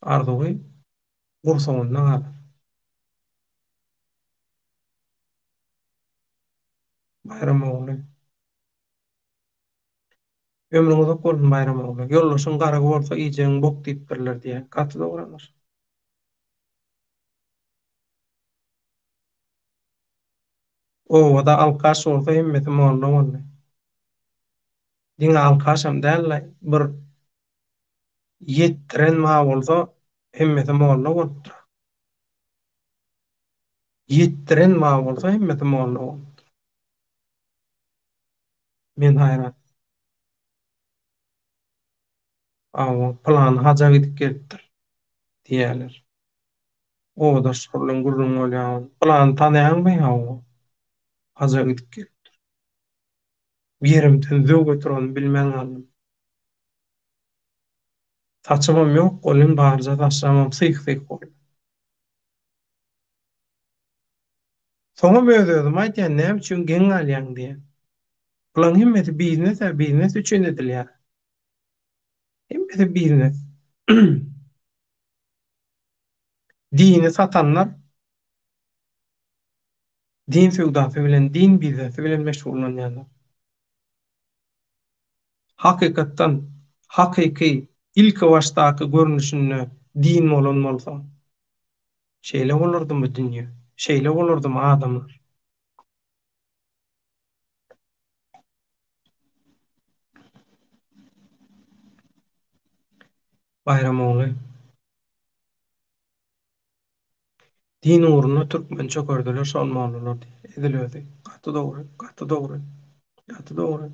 Arzuwy gursagynda galar. Baýram ogly. Ömrüň uzak bolsun Baýram ogly. Ýoldaşyň garygy bolsa iýjegiň bok diýipdirler diýýär. Gaty dogry anaş. Obada alkaş bolsa hemmesi molla boldy. Diňe alkaşam däl-de bir ýetdiren bar bolsa hemmesi molla bolupdyr. Ýetdiren bar bolsa hemmesi molla bolupdyr. Men haýran. Awa, pylany haja gidip gelipdir diýýärler. Obadaşlar bilen gürrüň bolýar. Pylany tanaýaňmy? Hawa. Haja gidip gelipdir. Ýerimden zöwwe turanymy bilmän galdym. Saçymam ýok welin barja saçlamam syh-syh boldy. Soňam öz-özüme aýdýan, näme üçin geň galýaň diýýän. Bularyň hemmesi biznes-ä, biznes üçin edilýär. Hemmesi biznes. Dini satanlar din söwdasy bilen, din biznesi bilen meşgullanýarlar. Hakykatdan, hakyky, ilkibaşdaky görnüşinde din bolan bolsa, şeýle bolardymy dünýe, şeýle bolardymy adamlar? Baýram ogly. Din ugrunda türkmeni çökerdiler şol mollalar diýýär. Edil özi. Gaty dogry, gaty dogry. Gaty dogry.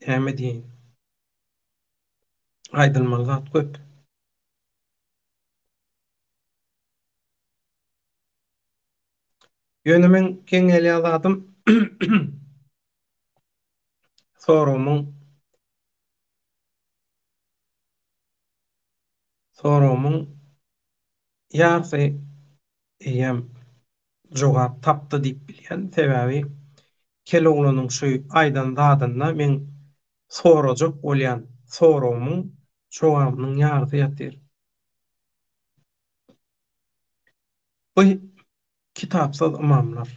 Näme diýeýin. Aýdylmaly zat köp. Ýöne meň geň gelýän zadym soragymyň soragymyň ýarsy eýýäm jogap tapdy diýip bilýän. Sebäbi kel oglanyň şu aýdan zadynda meň sorajak bolýan soragymyň jogabynyň ýarysy ýatyr. Bu kitapsyz ymamlar.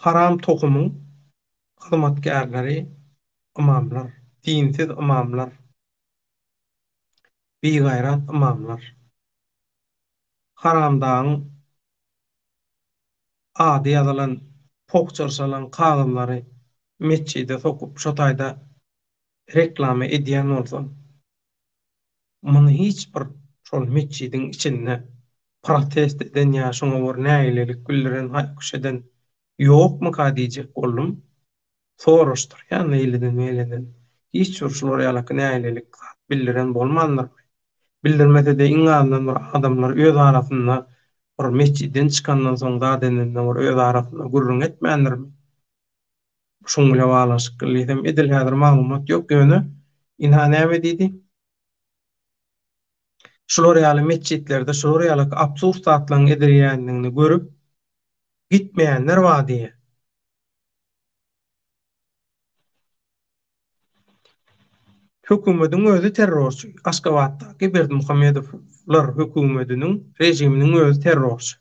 Haram tohumyň hyzmatkärleri ymamlar, dinsiz ymamlar, bigaýrat ymamlar. Haramdagyň ady ýazylan poh çyrşalan kagyzlary metjide sokup şo taýda reklama edýän bolsa, muny hiç bir şol metjidiň içinde protest eden ýa şoňa bir nägilelik bildiren haý-küş eden ýokmyka diýjek boldum. Soraşdyrýan eýleden-beýleden. Hiç bir şular ýalaky nägilelik zat bildiren bolmandyrmy? Bildirmese-de iň azyndan bir adamlar öz arasynda bir metjitden çykandan soň zat edende bir öz arasynda gürrüň etmändirmi? Şuň bile baglanyşykly diýsem edil häzir maglumat ýok ýöne ynha näme diýdi? Şular ýaly metjitlerde şular ýaly absurd zatlaryň edilýändigini görüp gitmeýänler bar diýýär. Hökümediň özi terrorçy. Aşgabatdaky Berdimuhamedowlar hökümediniň režiminiň özi terrorçy.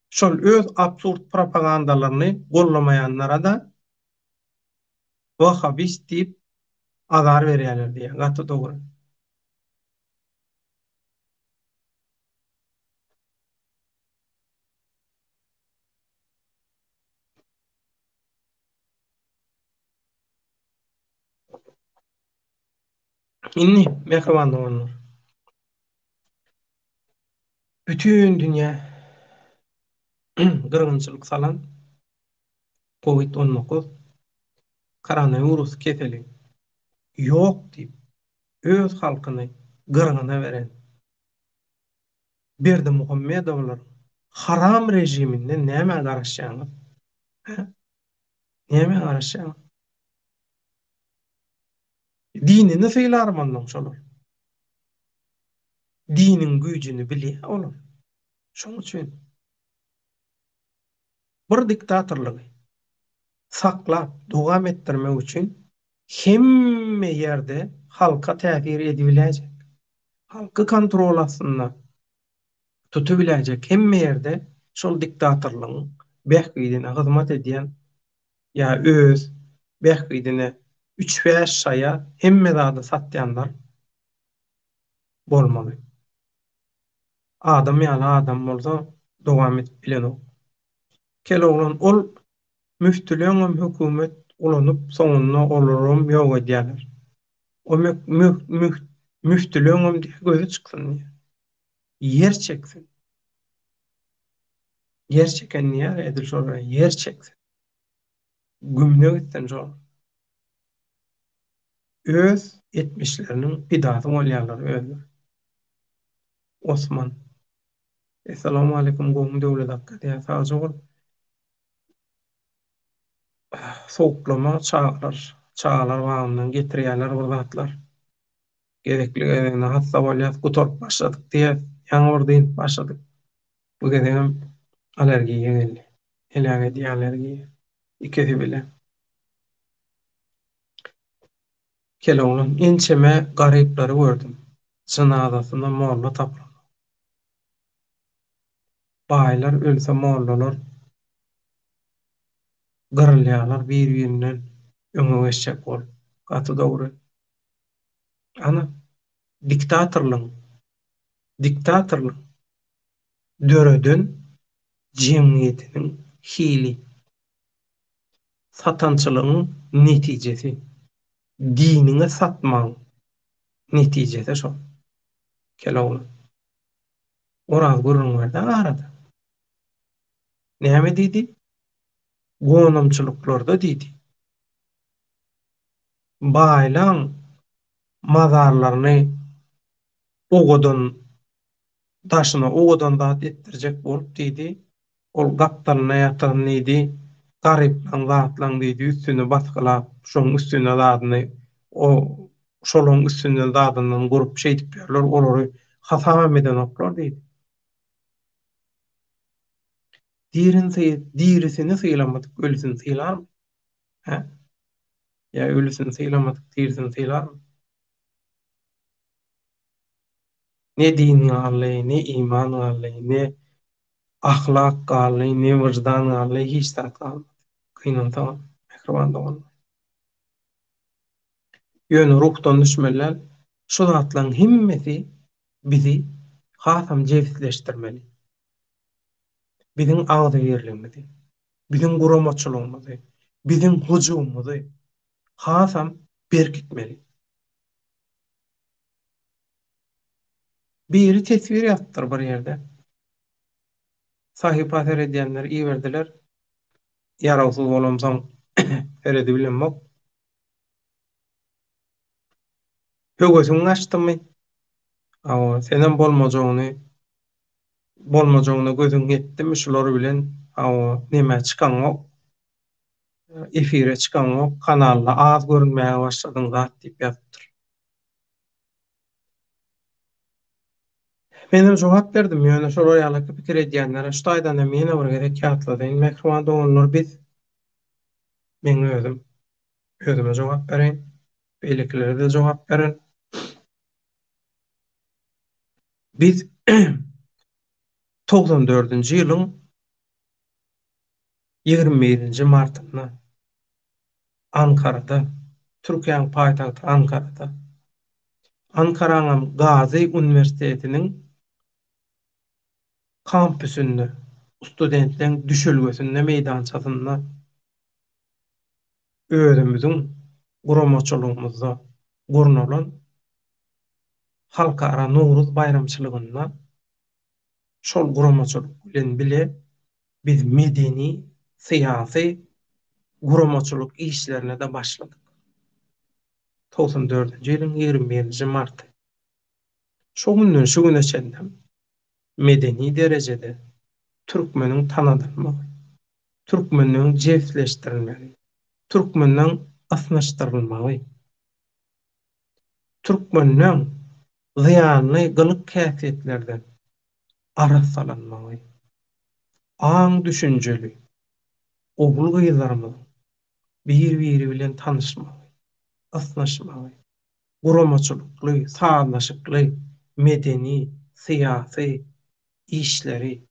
Şol öz absurd propagandalaryny gollamaýanlara-da wahhabist diýip azar berýärler diýýär. Gaty dogry. Indi, mähriban doganlar, bütin dünýä gyrgynçylyk salan Covid 19 koronawirus keseli ýok diýip, öz halkyny gyrgyna beren Berdimuhamedowlaryň haram režiminden nämä garaşýaňyz? Hä? Nämä garaşýaňyz? Dinini sylarmy onnoň şolar? Diniň güýjüni bilýär olar. Şoň üçin bir diktatorlygy saklap dowam etdirmek üçin hemme ýerde halka täsir edibiläýjek, halky kontrol astynda tutubiläýjek hemme ýerde şol diktatorlygyň bähbidine hyzmat edýän ýa öz bähbidine üç-bäş şaýa hemme zady satýanlar bolmaly. Adam ýaly adam bolsa dowam edip bilenok. Kel oglan ol müftüleňem hökümet ulanyp soňunda olaram ýok edýäler. O müftüleňem diýä gözi çyksyn diýä. Ýer çeksin. Ýer çeken diýýär edil şol ýer çeksin. Gümüne gitsin şol. Öz etmişleriniň pidasy bolýarlar özleri. Osman. Essalamualeýkum gowmy Döwlet akga diýýär sagja bol. Sowuklama çagalar çagalar bagyndan getirýärler bir zatlar. Gezekli gezegine hassa bolýas gutaryp başladyk diýýäs ýaňy bir dynyp başladyk. Bu gezegem allergiýa geldi. Heläk edýär allergiýa. Ikisi bile. Keloglan ençeme garyplary gördüm. Jynazasyna molla tapylanok. Baýlar ölse mollalar gyrylýarlar bir-birinden öňe geçjek bolup. Gaty dogry. Ana, diktatorlygyň, diktatorlyk döreden jemgyýetiniň hili. Satançylygyň netijesi. Diniňi satmagyň netijesi şol. Keloglan. Oraz gürrüň berdi arada. Näme diýdi? Gonamçylyklarda diýdi. Baýlaň mazarlaryny owadan daşyna owadan zat etdirjek bolup diýdi. Ol gapdalynda ýatan diýdi, garyplaň zatlaň diýdi, üstüni basgylap, şoň üstüne zadyny o şolaň üstünden zadyndan gurup şeýdip ýörler, olary hasabam edenoklar diýdi. Dirini dirisini sylamadyk ölüsini sylarmy? Hä? Ýa ölüsini sylamadyk dirisini sylarmy? Ne din galdy, ne iman galdy, ne ahlak galdy, ne wyždan galdy, hiç zat galmady. Gynansagam, mähriban doganlar. Ýöne ruhdan düşmeli däl. Şu zatlaryň hemmesi bizi hasam jebisleşdirmeli. Biziň agzybirligimizi, biziň guramaçylygymyzy, biziň hyjuwymyzy hasam berkitmeli. Biri teswir ýazypdyr bir ýerde. Sahypa seredýänler iberdiler. Ýarawsyz bolamsoň seredibilemok. Höwesiň gaçdymy? Hawa, senem bolmajagyny bolmajagyna gözüň ýetdimi şular bilen? Hawa, nämä çykaňok? Efire çykaňok, kanalda az görünmäge başladyň zat diýip ýazypdyr. Menem jogap berdim, ýöne şolar ýalyky pikir edýänlere şu taýdan hem ýene bir gezek ýatladaýyn, mähriban doganlar biz, meň özüm, özüme jogap bereýin, beýlekilere-de jogap berin. Biz 94-nji ýylyň 21-nji martynda Ankarada, Türkiýäniň paýtagty Ankarada, Ankaraňam Gazi uniwersitetiniň kampüsünde, studentleň düşelgesinde, meýdançasynda özümiziň guramaçylygymyzda gurnalan Halkara Nowruz baýramçylygynda şol guramaçylyk bilen bile biz medeni, syýasy, guramaçylyk işlerine-de başladyk. 94-nji ýylyň 21-nji marty. Şo günden şu güne çenlem medeni derejede türkmeniň tanadylmagy, türkmeniň jebisleşdirilmegi, türkmeniň ysnyşdyrylmagy, türkmeniň zyýanly gylyk-häsiýetlerden arassalanmagy, aň-düşünjeli ogul-gyzlarymyzyň bir-biri bilen tanyşmagy, ysnyşmagy, guramaçylykly, sazlaşykly medeni, syýasy işleri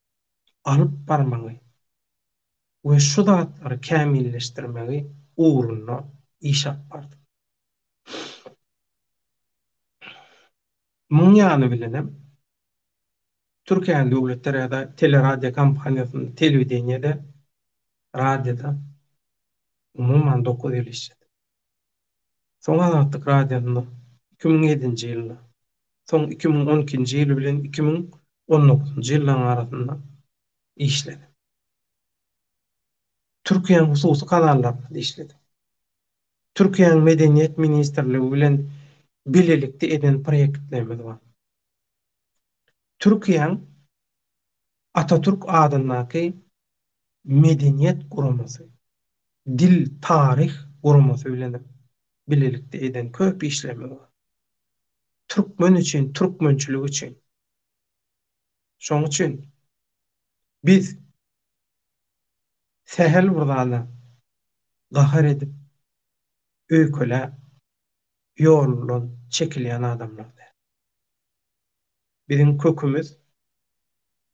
alyp barmagy we şu zatlary kämilleşdirmegi ugrunda iş alyp bardyk. Muň ýany bilenem Türkiýäniň döwlet teleradiokompaniýasynda, telewideniýede, radioda umuman 9 ýyl işledim. Soň Azatlyk radiosynda 2007-nji ýylda, soň 2012-nji ýyl bilen 2019-njy ýyllaryň arasynda işledim. Türkiýäniň hususy kanallarynda işledim. Türkiýäniň Medeniýet ministrligi bilen bilelikde eden proýektlerimiz bar. Türkiýäň Atatürk adyndaky Medeniýet guramasy, Dil, taryh guramasy bilen bilelikde eden köp işlerimiz bar. Türkmen üçin, türkmençilik üçin. Şoň üçin biz sähel bir zada gahar edip, öýkeläp, ýolundan çekilýän adamlar däl. Biziň kökümiz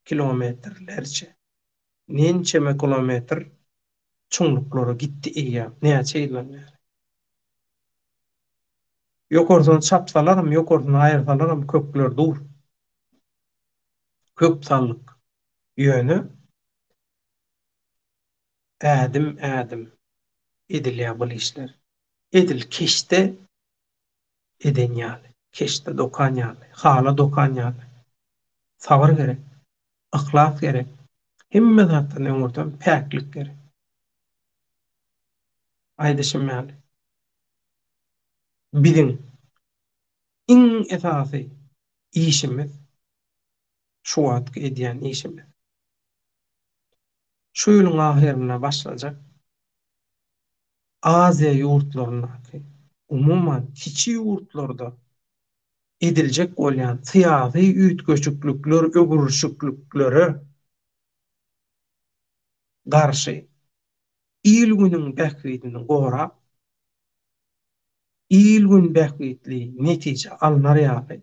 kilometrlerçe, nençeme kilometr çuňluklara gitdi eýýäm, näçe ýyldan bäri. Ýokarsyny çapsalaram, ýokarsyny aýyrsalaram kökler dur. Kök saldyk. Ýöne ädim-ädim. Edilýär bul işler. Edil keşde eden ýaly, keşde dokan ýaly, hala dokan ýaly. Sabyr gerek, yhlas gerek, hemme zatdan öňürtem päklik gerek. Aýdyşym ýaly, biziň iň esasy işimiz şu wagtky edýän işimiz. Şu ýylyň ahyrynda başlajak Aziýa ýurtlaryndaky, umuman, kiçi ýurtlarda ediljek bolýan syýasy üýtgeşiklikler, öwrülişikliklere garşy il-günüň bähbidini gorap, il-gün bähbitli netije alnar ýaly,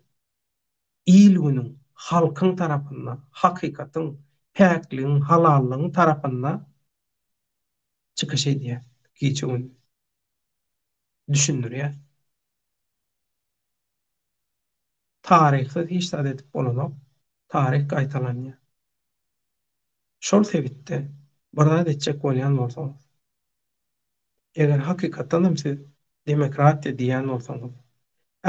il-günüň, halkyň tarapynda, hakykatyň, päkligiň, halallygyň tarapynda çykyş edýär, gije-gündiz düşündirýär. Taryhsyz hiç zat edip bolanok, taryh gaýtalanýar. Şol sebitde bir zat etjek bolýan bolsaňyz, eger hakykatdan hem siz demokratiýa diýýän bolsaňyz,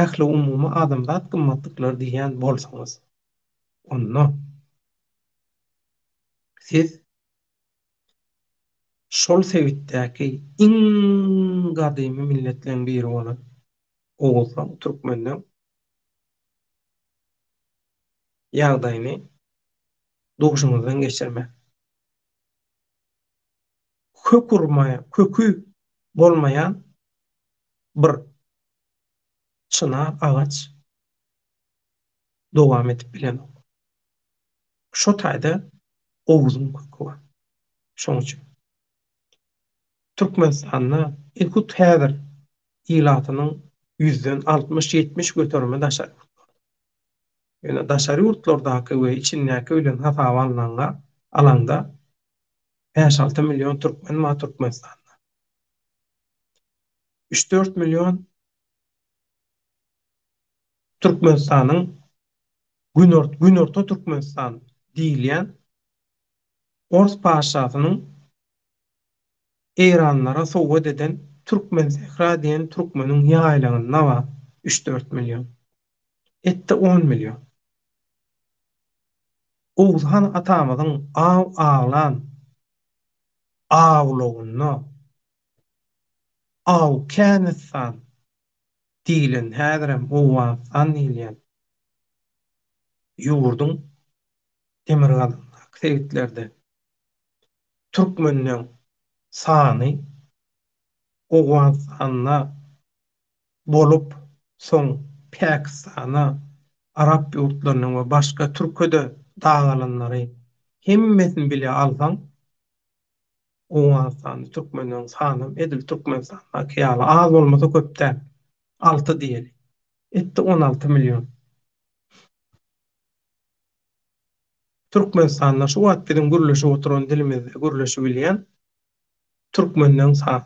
ähliumumy adamzat gymmatlyklary diýýän bolsaňyz, onda siz şol sebitdäki iň gadymy milletleriň biri bolan oguzlaryň, türkmenleň ýagdaýyny duşuňyzdan geçirmäň. Kök urmaýan, köki bolmaýan bir çynar agaç dowam edip bilenok. Şo taýda Oguzyň köki bar. Şoň üçin Türkmenistanda hut häzir ilatynyň ýüzden 60-70 göterimi daşary ýurtlarda. Ýöne daşary ýurtlardaky we içindäki bilen hasaba alnanda, alanda bäş-alty million türkmen bar Türkmenistanda. Üç-dört million Türkmenistanyň Günort, Günorta Türkmenistan diýilýän ors patyşasynyň eýranlara sowgat eden Türkmensähra diýen türkmeniň ýaýlagynda bar üç-dört million. Etdi on million. Oguz han atamyzyň aw awlan awlagynda Awkänistan diýlen, häzirem Owganystan diýilýän ýurduň demirgazygyndaky sebitlerde türkmenleň sany Owganystanda bolup, soň Päkistana, arap ýurtlaryna we başga türke-de dagalanlary hemmesini bile alsaň, Owganystanda türkmenleriň sanam edil Türkmenistandaky ýaly az bolmasa köp däl. Alty diýeli. Etdi 16 million. Türkmenistanda şu wagt biziň gürleşip oturan dilimizde gürleşibilýän türkmenleň sany.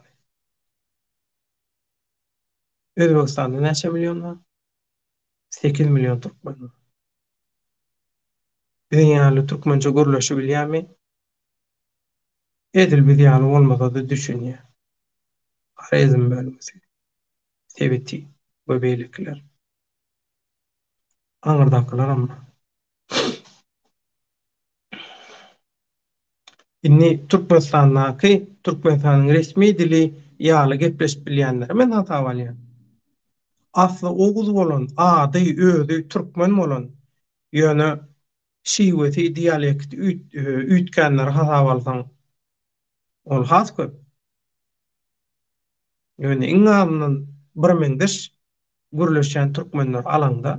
Özbegistanda näçe million bar? 8 million türkmen bar. Biziň ýaly türkmençe gürleşibilýärmi? Edil biz ýaly bolmasa-da düşünýär. Horezm bölgesi, sebiti we beýlekiler. Aňyrdakylaram bar. Indi Türkmenistandaky Türkmenistanyň resmi dili ýaly gepleşip bilýänleri men hasaba alýan. Asly oguz bolan, ady, özi türkmen bolan, ýöne şiwesi, dialekti üýtgänleri hasaba alsaň, ol has köp. Ýöne iň azyndan birmeňzeş gürleşýän türkmenleri alaňda,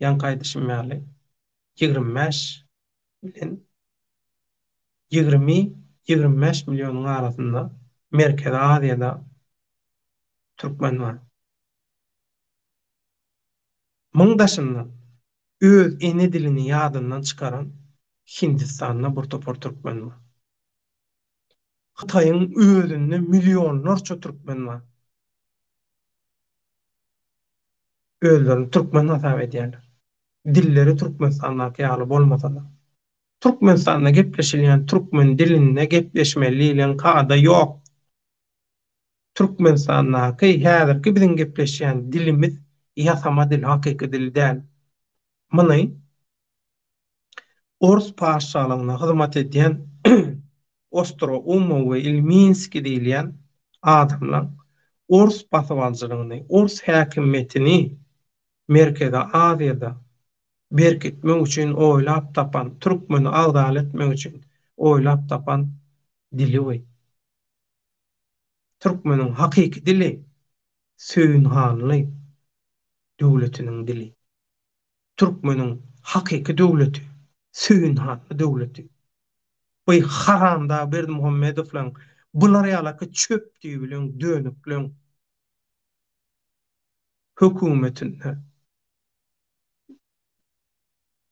ýaňky aýdyşym ýaly, 25 bilen 20, 25 millionyň arasynda Merkezi Aziýada türkmen bar. Muň daşyndan öz ene dilini ýadyndan çykaran Hindistanda bir topar türkmen bar. Hytaýyň özünde millionlarça türkmen bar. Özlerini türkmen hasap edýärler. Dilleri Türkmenistandaky ýaly bolmasa-da. Türkmenistanda gepleşilýän türkmen dilinde gepleşmeli diýlen kada ýok. Türkmenistandaky häzirki biziň gepleşýän dilimiz ýasama dil, hakyky dil däl. Muny Ors patyşalygyna hyzmat edýän Ostroumow we Ilminskiý diýilýän adamlaň ors basybalyjylygyny, ors häkimiýetini Merkezi Aziýada berkitmek üçin oýlap tapan, türkmeni agzaly etmek üçin oýlap tapan dili we türkmeniň hakyky dili Söýünhanly döwletiniň dili. Türkmeniň hakyky döwleti Söýünhanly döwleti. Bu haramdag Berdimuhamedowlaň bular ýalaky çöp düýbüleň dönükleň hökümetinde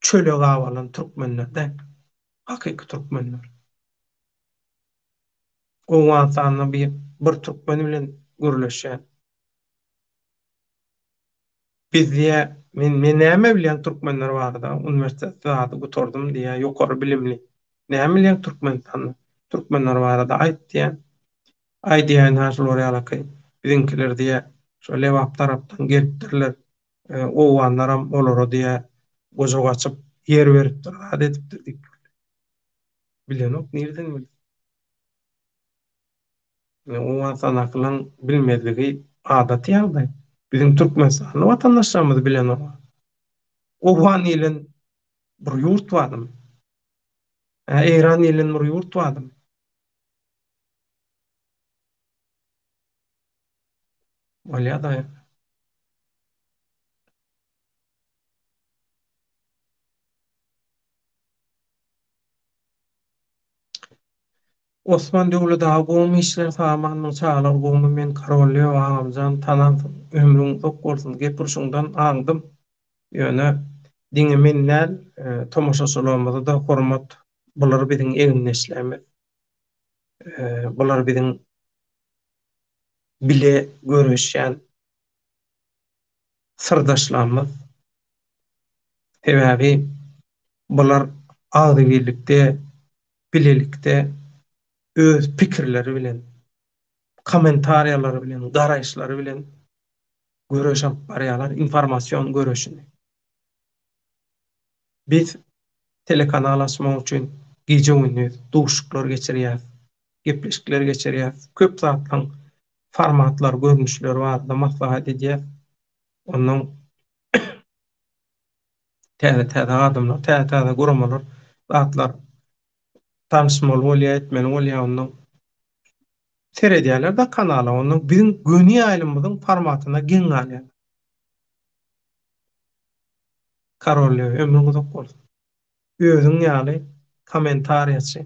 çöle gabalan türkmenler däl. Hakyky türkmenler. Owganystanda bir bir türkmen bilen gürleşýän. Biz diýýä, men men näme bilýän türkmenler barada, uniwersitet zady gutardym diýýä, ýokary bilimli. Näme bilýäň Türkmenistanda? Türkmenler barada aýt diýýän. Aý diýýä, ynha şular ýalaky biziňkiler diýýä, şo Lebap tarapdan gelipdirler. Owganlaram olara diýýä, gujak açyp ýer beripdir, zat edipdir diýip. Bilenok, nireden bilsin. Owganystandakylaryň bilmezligi adaty ýagdaý. Biziň türkmenistanly watandaşlarymyz bilenok. Owgan diýlen bir ýurt barmy? Ä Eýran diýlen bir ýurt barmy? Bolýa-da. Osman Döwlet aga gowmy işler samanmyň çagalar gowmy men Karollew agamjan tanansyň ömrüň uzak bolsun gep urşuňdan aňdym ýöne diňe men däl tomaşaçylarymyzada hormat bular biziň egindeşlerimiz bular biziň bile göreşýän syrdaşlarymyz sebäbi bular agzybirlikde bilelikde öz pikirleri bilen, kommentariýalary bilen, garaýyşlary bilen göreş alyp barýarlar, informasion göreşini. Biz telekanal açmak üçin gije-gündiz duşuşyklar geçirýäris, gepleşikler geçirýäris, köp zatlaryň formatlary, görnüşleri barada maslahat edýäris. Ondan Täze-täze adamlar, täze-täze guramalar, zatlar tanyşmaly bolýar, etmeli bolýar ondan. Seredýärler-de kanala, ondan biziň göni ýaýlymymyzyň formatyna geň galýarlar. Karollew, ömrüň uzak bolsun. Özüň ýaly kommentariýaçy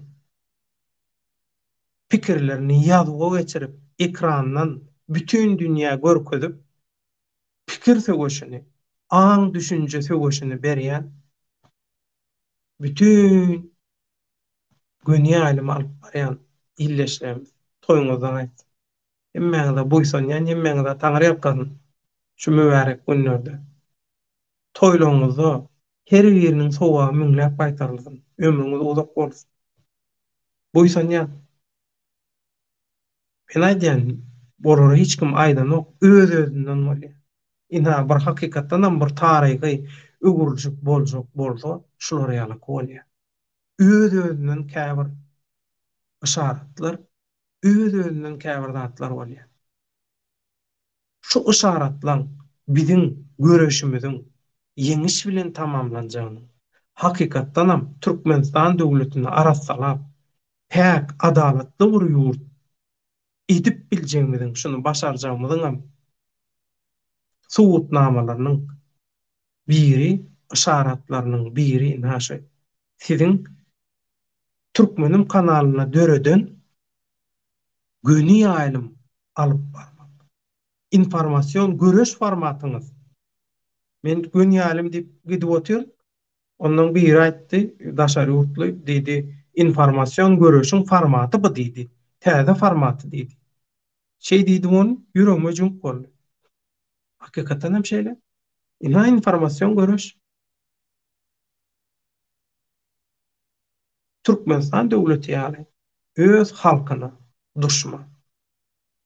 pikirlerini ýazuwa geçirip, ekrandan bütin dünýä görkezip, pikir söweşini, aň-düşünje söweşini berýän bütin göni ýaýlymy alyp barýan ildeşlerimiz toýuňyzdan gaýtsyn. Hemmäňize buýsanýan, hemmäňize Taňryýalkasyn şu mübärek günlerde. Toýlaryňyzda her biriniň sogaby müňläp gaýtarylsyn, ömrüňiz uzak bolsun. Buýsanýan. Men aýdýan, olary hiç kim aýdanok, öz-özünden bolýar. Ynha, bir hakykatdanam bir taryhy öwrülişik boljak bolsa, şular ýalyky bolýar. Öz-özünden käbir yşaratlar, öz-özünden käbir zatlar bolýar. Şu yşaratlaň biziň göreşimiziň ýeňiş bilen tamamlanjagynyň, hakykatdanam Türkmenistan döwletini arassalap, päk, adalatly bir ýurt edip biljegimiziň, şuny başarjagymyzyňam subutnamalarynyň biri, yşaratlarynyň biri ynha şu siziň Türkmenim kanalynda döreden göni ýaýlym alyp barmak. Informasion göreş formatyňyz. Men göni ýaýlym diýip gidip otyryn. Ondan biri aýtdy, daşary ýurtly, diýdi, informasion göreşiň formaty bu diýdi. Täze formaty diýdi. Şeý diýdi ony, ýüregime jüňk boldy. Hakykatdan hem şeýle. Ynha informasion göreş. Türkmenistan döwleti ýaly öz halkyna duşman.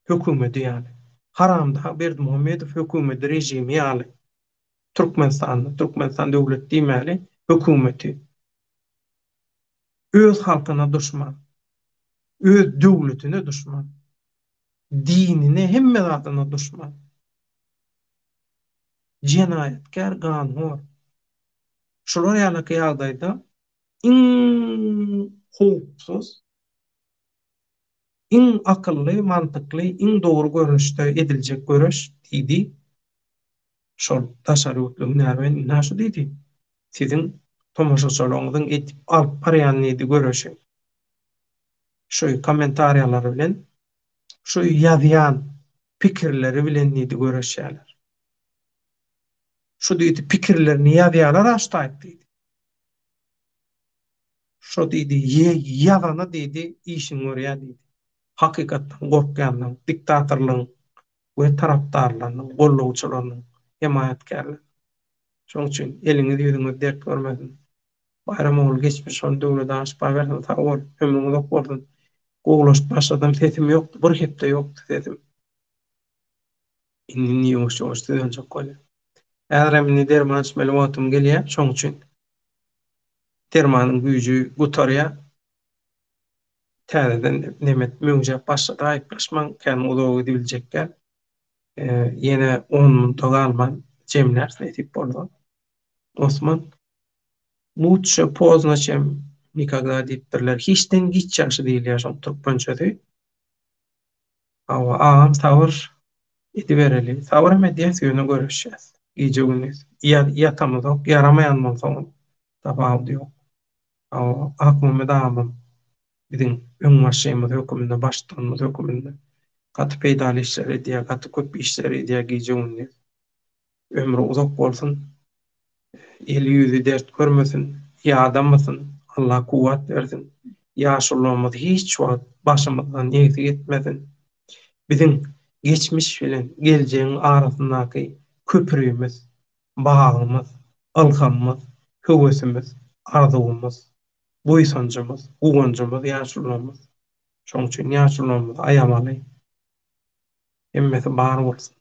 hökümeti ýaly. Haramdag Berdimuhamedow hökümeti režimi ýaly. Türkmenistanda, Türkmenistan döwlet diýmäli, hökümeti. Öz halkyna duşman. Öz döwletine duşman. Dinine hemme zadyna duşman. Jenaýatkär ganhor. Şular ýalaky ýagdaýda iň howpsuz, iň akylly, mantykly, iň dogry görnüşde ediljek göreş diýdi. Şol daşary ýurtly hünärmen ynha şu diýdi. Siziň tomaşaçylaryňyzyň edip alyp barýan diýdi göreşi. Şu kommentariýalary bilen, şu ýazýan pikirleri bilen diýdi göreşýärler. Şu diýdi pikirlerini ýazýarlar aştaýyp diýdi. Şo diýdi ýazana diýdi işini görýär diýdi. Hakykatdan gorkýanlaryň, diktatorlygyň we tarapdarlarynyň, gollawçylarynyň, hemaýatkärleriniň. Şonuň üçin eliňiz ýüzüňiz dert görmesin. Baýram ogul geçmiş şony döwlet aga şypa bersin sag bol ömrüň uzak bolsun. Gowulaşyp başladym sesim ýokdy bir hepde ýokdy sesim. Indi indi ýuwaş ýuwaş düzeljek bolýar. Häzirem indi derman içmeli wagtym gelýär, şoň üçin dermanyň güýji gutarýar. Täzeden nemet möwjäp başlady, aýyplaşmaň, kän uzaga gidibiljek däl. Ýene on minuta galman jemläris nesip bolsa. Osman, Lutşe pozna çem nikogda diýipdirler. Hiçden giç ýagşy diýilýär şoň türkmençesi. Hawa agam sabyr edibereli. Sabyram edýäs ýöne göreşýäs. Gije gündiz. Ýatamyzok ýaramaýan bolsaňam tapawudy ýok. Hawa Akmämmet agamam biziň öňbaşçymyz höküminde baştutanymyz höküminde gaty peýdaly işler edýär gaty köp işler edýär gije gündiz. Ömri uzak bolsun. Eli ýüzi dert görmesin, ýadamasyn, Allah kuwwat bersin. Ýaşulymyz hiç wagt başymyzdan egsik etmesin. Biziň geçmiş bilen geljegiň arasyndaky köprimiz, bagymyz, ylhamymyz, höwesimiz, arzuwymyz, buýsanjymyz, guwanjymyz ýaşulymyz. Şonuň üçin ýaşulymyzy aýamaly. Hemmesi bar bolsun.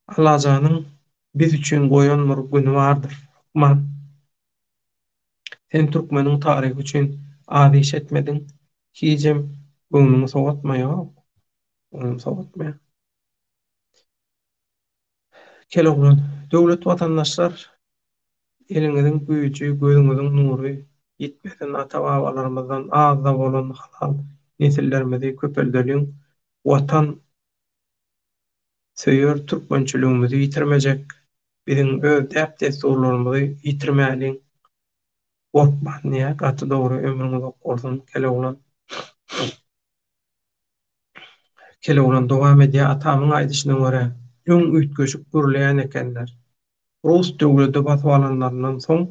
Allajanyň biz üçin goýan bir güni bardyr, hökman. Sen türkmeniň taryhy üçin az iş etmediň, hijem göwnüňi sowatma, ýok, göwnüm sowatmaýar. Kel oglan, döwlet watandaşlar, eliňiziň güýji, gözüňiziň nury ýitmesin, ata-babalarymyzdan az-da bolan halal nesillerimizi köpeldeliň, Watan söýer türkmençiligimizi ýitirmejek, biziň öz däp-dessurlarymyzy ýitirmäliň, gorkman diýýär, gaty dogry, ömrüň uzak bolsun, kel oglan. Kel oglan dowam edýär, Atamyň aýdyşyna görä, öň üýtgeşik gürleýän ekenler. Rus döwledi basyp alanlaryndan soň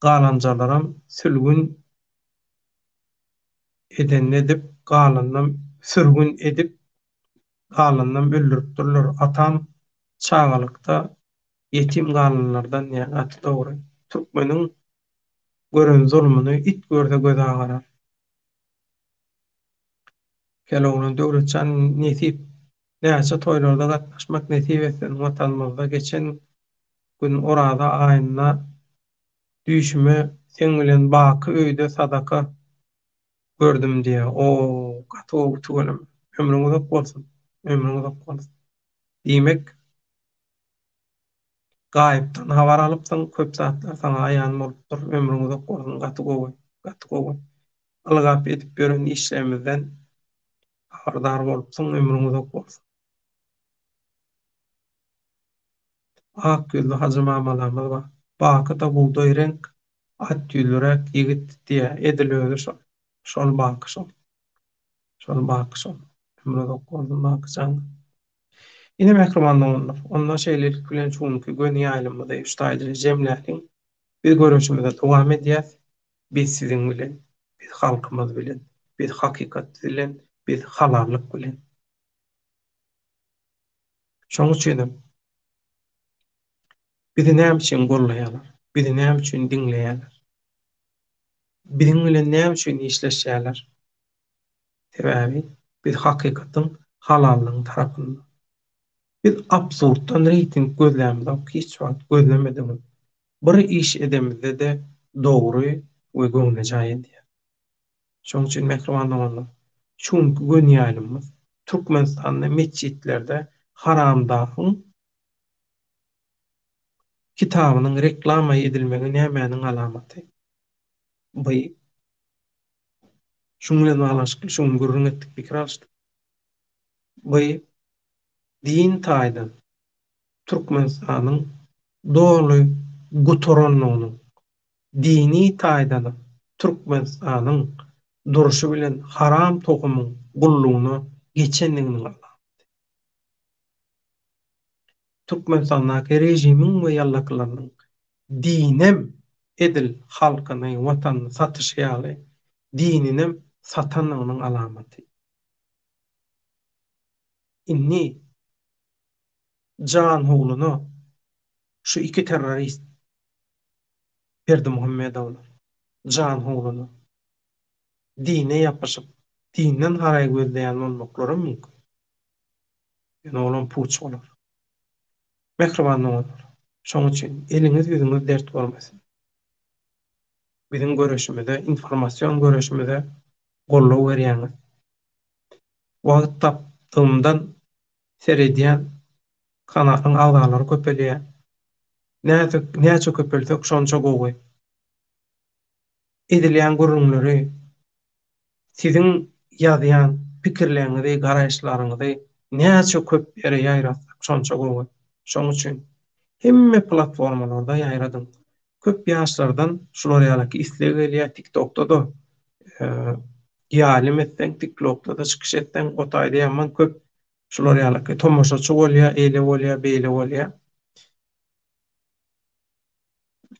galanjalaram sülgün edenini edip, galanynam sürgün edip, galanynam öldüripdirler. Atam çagalykda ýetim galanlardan diýýär. Gaty dogry. Türkmeniň gören zulmuny it görse gözi agarar. Kel oglan Döwletjan nesip näçe toýlarda gatnaşmak nesip etsin watanymyzda geçen gün oraza aýynda düýşüme seň bilen baky öýde sadaka gördüm diýýä oo gaty gowy tüweleme ömrüň uzak bolsun ömrüň uzak bolsun diýmek Gaýypdan habar alypsyň, köp zatlar saňa aýan bolupdyr, ömrüň uzak bolsun, gaty gowy, gaty gowy. Ylgap edip ýören işlerimizden habardar bolupsyň, ömrüň uzak bolsun. Ak ýüzli hajy mamalarymyz bar. Baky-da bugdaý reňk, at ýüzlüräk ýigit diýýär, edil özi şol. Şol Baky şol. Şol Baky şol. Ömri uzak bolsun Baky jan. Ine mähriban doganlar, onda şeýlelik bilen şu günki göni ýaýlymyzy şu taýda jemläliň. Biz göreşimize dowam edýäs. Biz siziň bilen, biz halkymyz bilen, biz hakykat bilen, biz halallyk bilen. Şonuň üçinem bizi näme üçin gollaýarlar? Bizi näme üçin diňleýärler? Biziň bilen näme üçin işleşýärler? Sebäbi biz hakykatyň, halallygyň tarapynda. Biz absurddan reýting gözlämizok, hiç wagt gözlemediňiz. Bir iş edemizde-de dogry we göwnejaý edýäs. Şonuň üçin mähriban doganlar, şu günki göni ýaýlymymyz Türkmenistanda metjitlerde haramdagyň kitabynyň reklama edilmegi nämäniň alamaty? By şuň bilen baglanyşykly şu gün gürrüň etdik, pikir alyşdyk. By din taýdan Türkmenistanyň doly gutaranlygynyň, dini taýdanam Türkmenistanyň durşy bilen haram tohumyň gullugyna geçendiginiň alamaty. Türkmenistandaky režimiň we ýallakylarynyň dinem edil halkyny, watanyny satyşy ýaly dininem satanlygynyň alamaty. Indi janhowluna şu iki terrorist Berdimuhamedowlar janhowluna dine ýapyşyp, dinden haraý gözleýän bolmaklaram mümkin. Ýöne olam puç bolar. Mähriban doganlar, şoň üçin eliňiz ýüzüňiz dert görmesin. Biziň göreşimize, informasion göreşimize goldaw berýäňiz. Wagt tapdygymdan seredýän, kanalyň agzalary köpelýär. Näçe köpelsek şonça gowy. Edilýän gürrüňleri Siziň ýazýan pikirleriňizi, garaýyşlaryňyzy näçe köp ýere ýaýratsak şonça gowy. Şoň üçin hemme platformalarda ýaýradyň. Köp ýaşlardan şular ýalyky isleg gelýär, TikTokda-da ýalym etseň, TikTokda-da çykyş etseň, o taýda ýaman köp şular ýalyky tomaşaçy bolýar, eýle bolýar, beýle bolýar.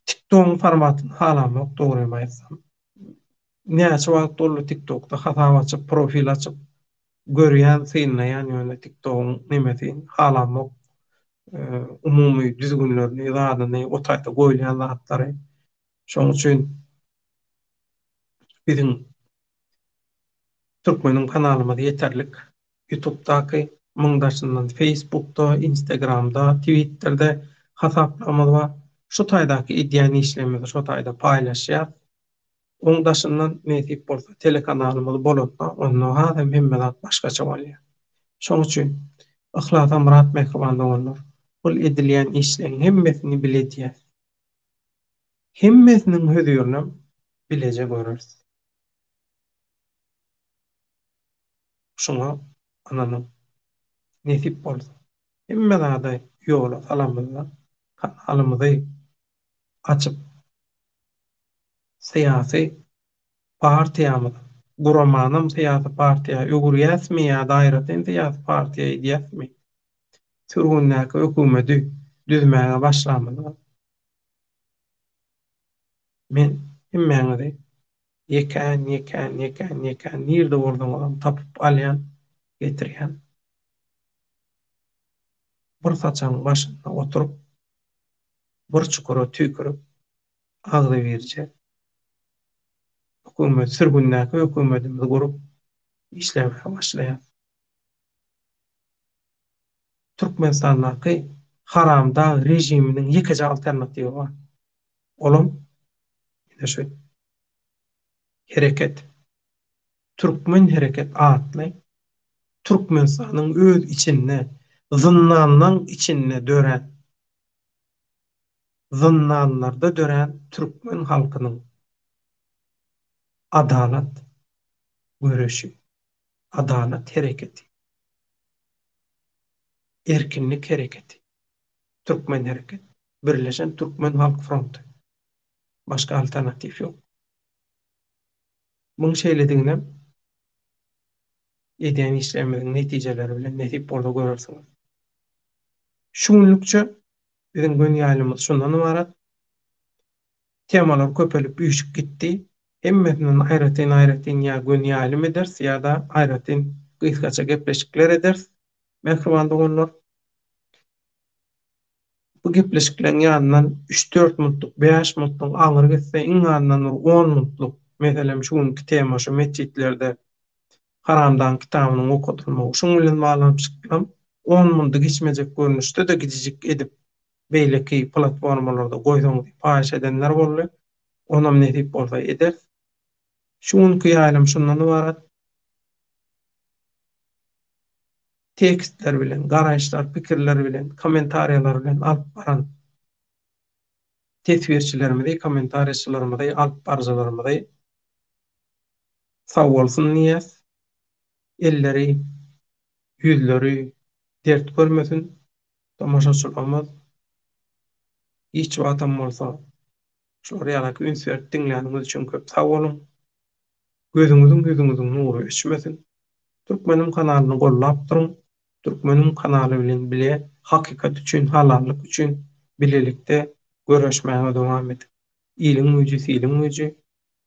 TikTogyň formatyny halamok dogrymy aýtsam. Näçe wagt boldy TikTokda hasap açyp, profil açyp görýän, synlaýan ýöne TikTogyň nemesini halamok. Umumy düzgünlerini, zadyny, o taýda goýulýan zatlary. Şoň üçin biziň Türkmeniň kanalymyz ýeterlik. Ýutubdaky, muň daşyndan Feýsbukda, Instagramda, Twitterde hasaplarymyz bar. Şu taýdaky edýän işlerimizi şo taýda paýlaşýas. Oň daşyndan nesip bolsa telekanalymyz bolanda onda hasam hemme zat başgaça bolýar. Şoň üçin Yhlasa myrat mähriban doganlar, bul edilýän işleň hemmesini bile edýäs. Hemmesiniň hözirinem bileje göreris. Şuňa ynanyň. Nesip bolsa, hemme zady ýola salamyzda kanalymyzy açyp, syýasy partiýamyzy, guramanam syýasy partiýa öwürýäsmi ýa-da aýratyn syýasy partiýa edýäsmi, sürgündäki hökümeti düzmäge başlamyzda men hemmäňizi Ýekän, ýekän, ýekän, ýekän, nirde bolsaňyzam tapyp alýan, getirýän. Bir saçagyň başynda oturyp, bir çukura tüýkürip, agzybirje hökümet, sürgündäki hökümetimizi gurup işlemäge başlaýas. Türkmenistandaky haramdag režiminiň ýekeje alternatiwi bar. Olam ine şu Hereket, Türkmen Hereket atly Türkmenistanyň öz içinde, zyndanlaň içinde dörän, zyndanlarda dörän türkmen halkynyň adalat göreşi, adalat hereketi, erkinlik hereketi, Türkmen Hereket, Birleşen Türkmen Halk Fronty. Başga alternatiw ýok. Muň şeýlediginem edýän işlerimiziň netijeleri bilen nesip bolsa görersiňiz. Şu günlükçe biziň gün ýaýlymyz şundan ybarat. Temalar köpelip üýşüp gitdi. Hemmesinden aýratyn-aýratyn ýa gün ýaýlym ederis ýa-da aýratyn gysgaça gepleşikler ederis. Mähriban doganlar. Bu gepleşikleriň ýanyndan üç-dört minutlyk, bäş minutlyk, aňry gitse iň azyndan bir on minutlyk. Meselem, şu günki tema şu metjitlerde Haramdagyň kitabynyň okadylmagy. Şuň bilen baglanyşyklam on mundy geçmejek görnüşde-de gijijik edip beýleki platformalarda goýsaň diýip haýyş edenler boldy. Onam nesip bolsa ederis. Şu günki ýaýlym şundan ybarat. Tekstler bilen, garaýyşlar, pikirler bilen, kommentariýalar bilen alyp baran teswirçilerimizi, kommentariýaçylarymyzy, alyp baryjylarymyzy sag bolsun diýýäs. Elleri, ýüzleri dert görmesin. Tomaşaçylarymyz giç wagtam bolsa şular ýalyky üns berip diňläniňiz üçin köp sag boluň. Gözüňiziň ýüzüňiziň nury öçmesin. Türkmenim kanalyny gollap duruň. Türkmenim kanaly bilen bile hakykat üçin halallyk üçin bilelikde göreşmäge dowam ediň. Iliň güýji siliň güýji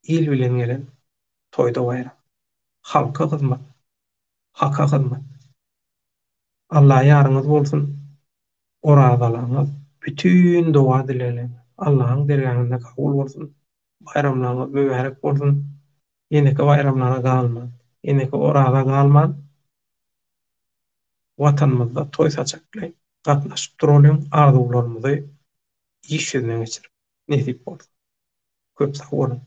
il bilen gelen toýda baýram. Halka hyzmat Haka hyzmat. Alla ýaryňyz bolsun Orazalaňyz bütin doga dilegleňiz Allahyň dergähinde kabul bolsun Baýramlaryňyz mübärek bolsun Ýeneki baýramlara galman ýeneki oraza galman Watanymyzda toý saçakly gatnaşyp duralyň arzuwlarymyzy iş ýüzüne geçirip nesip bolsa. Köp sag boluň.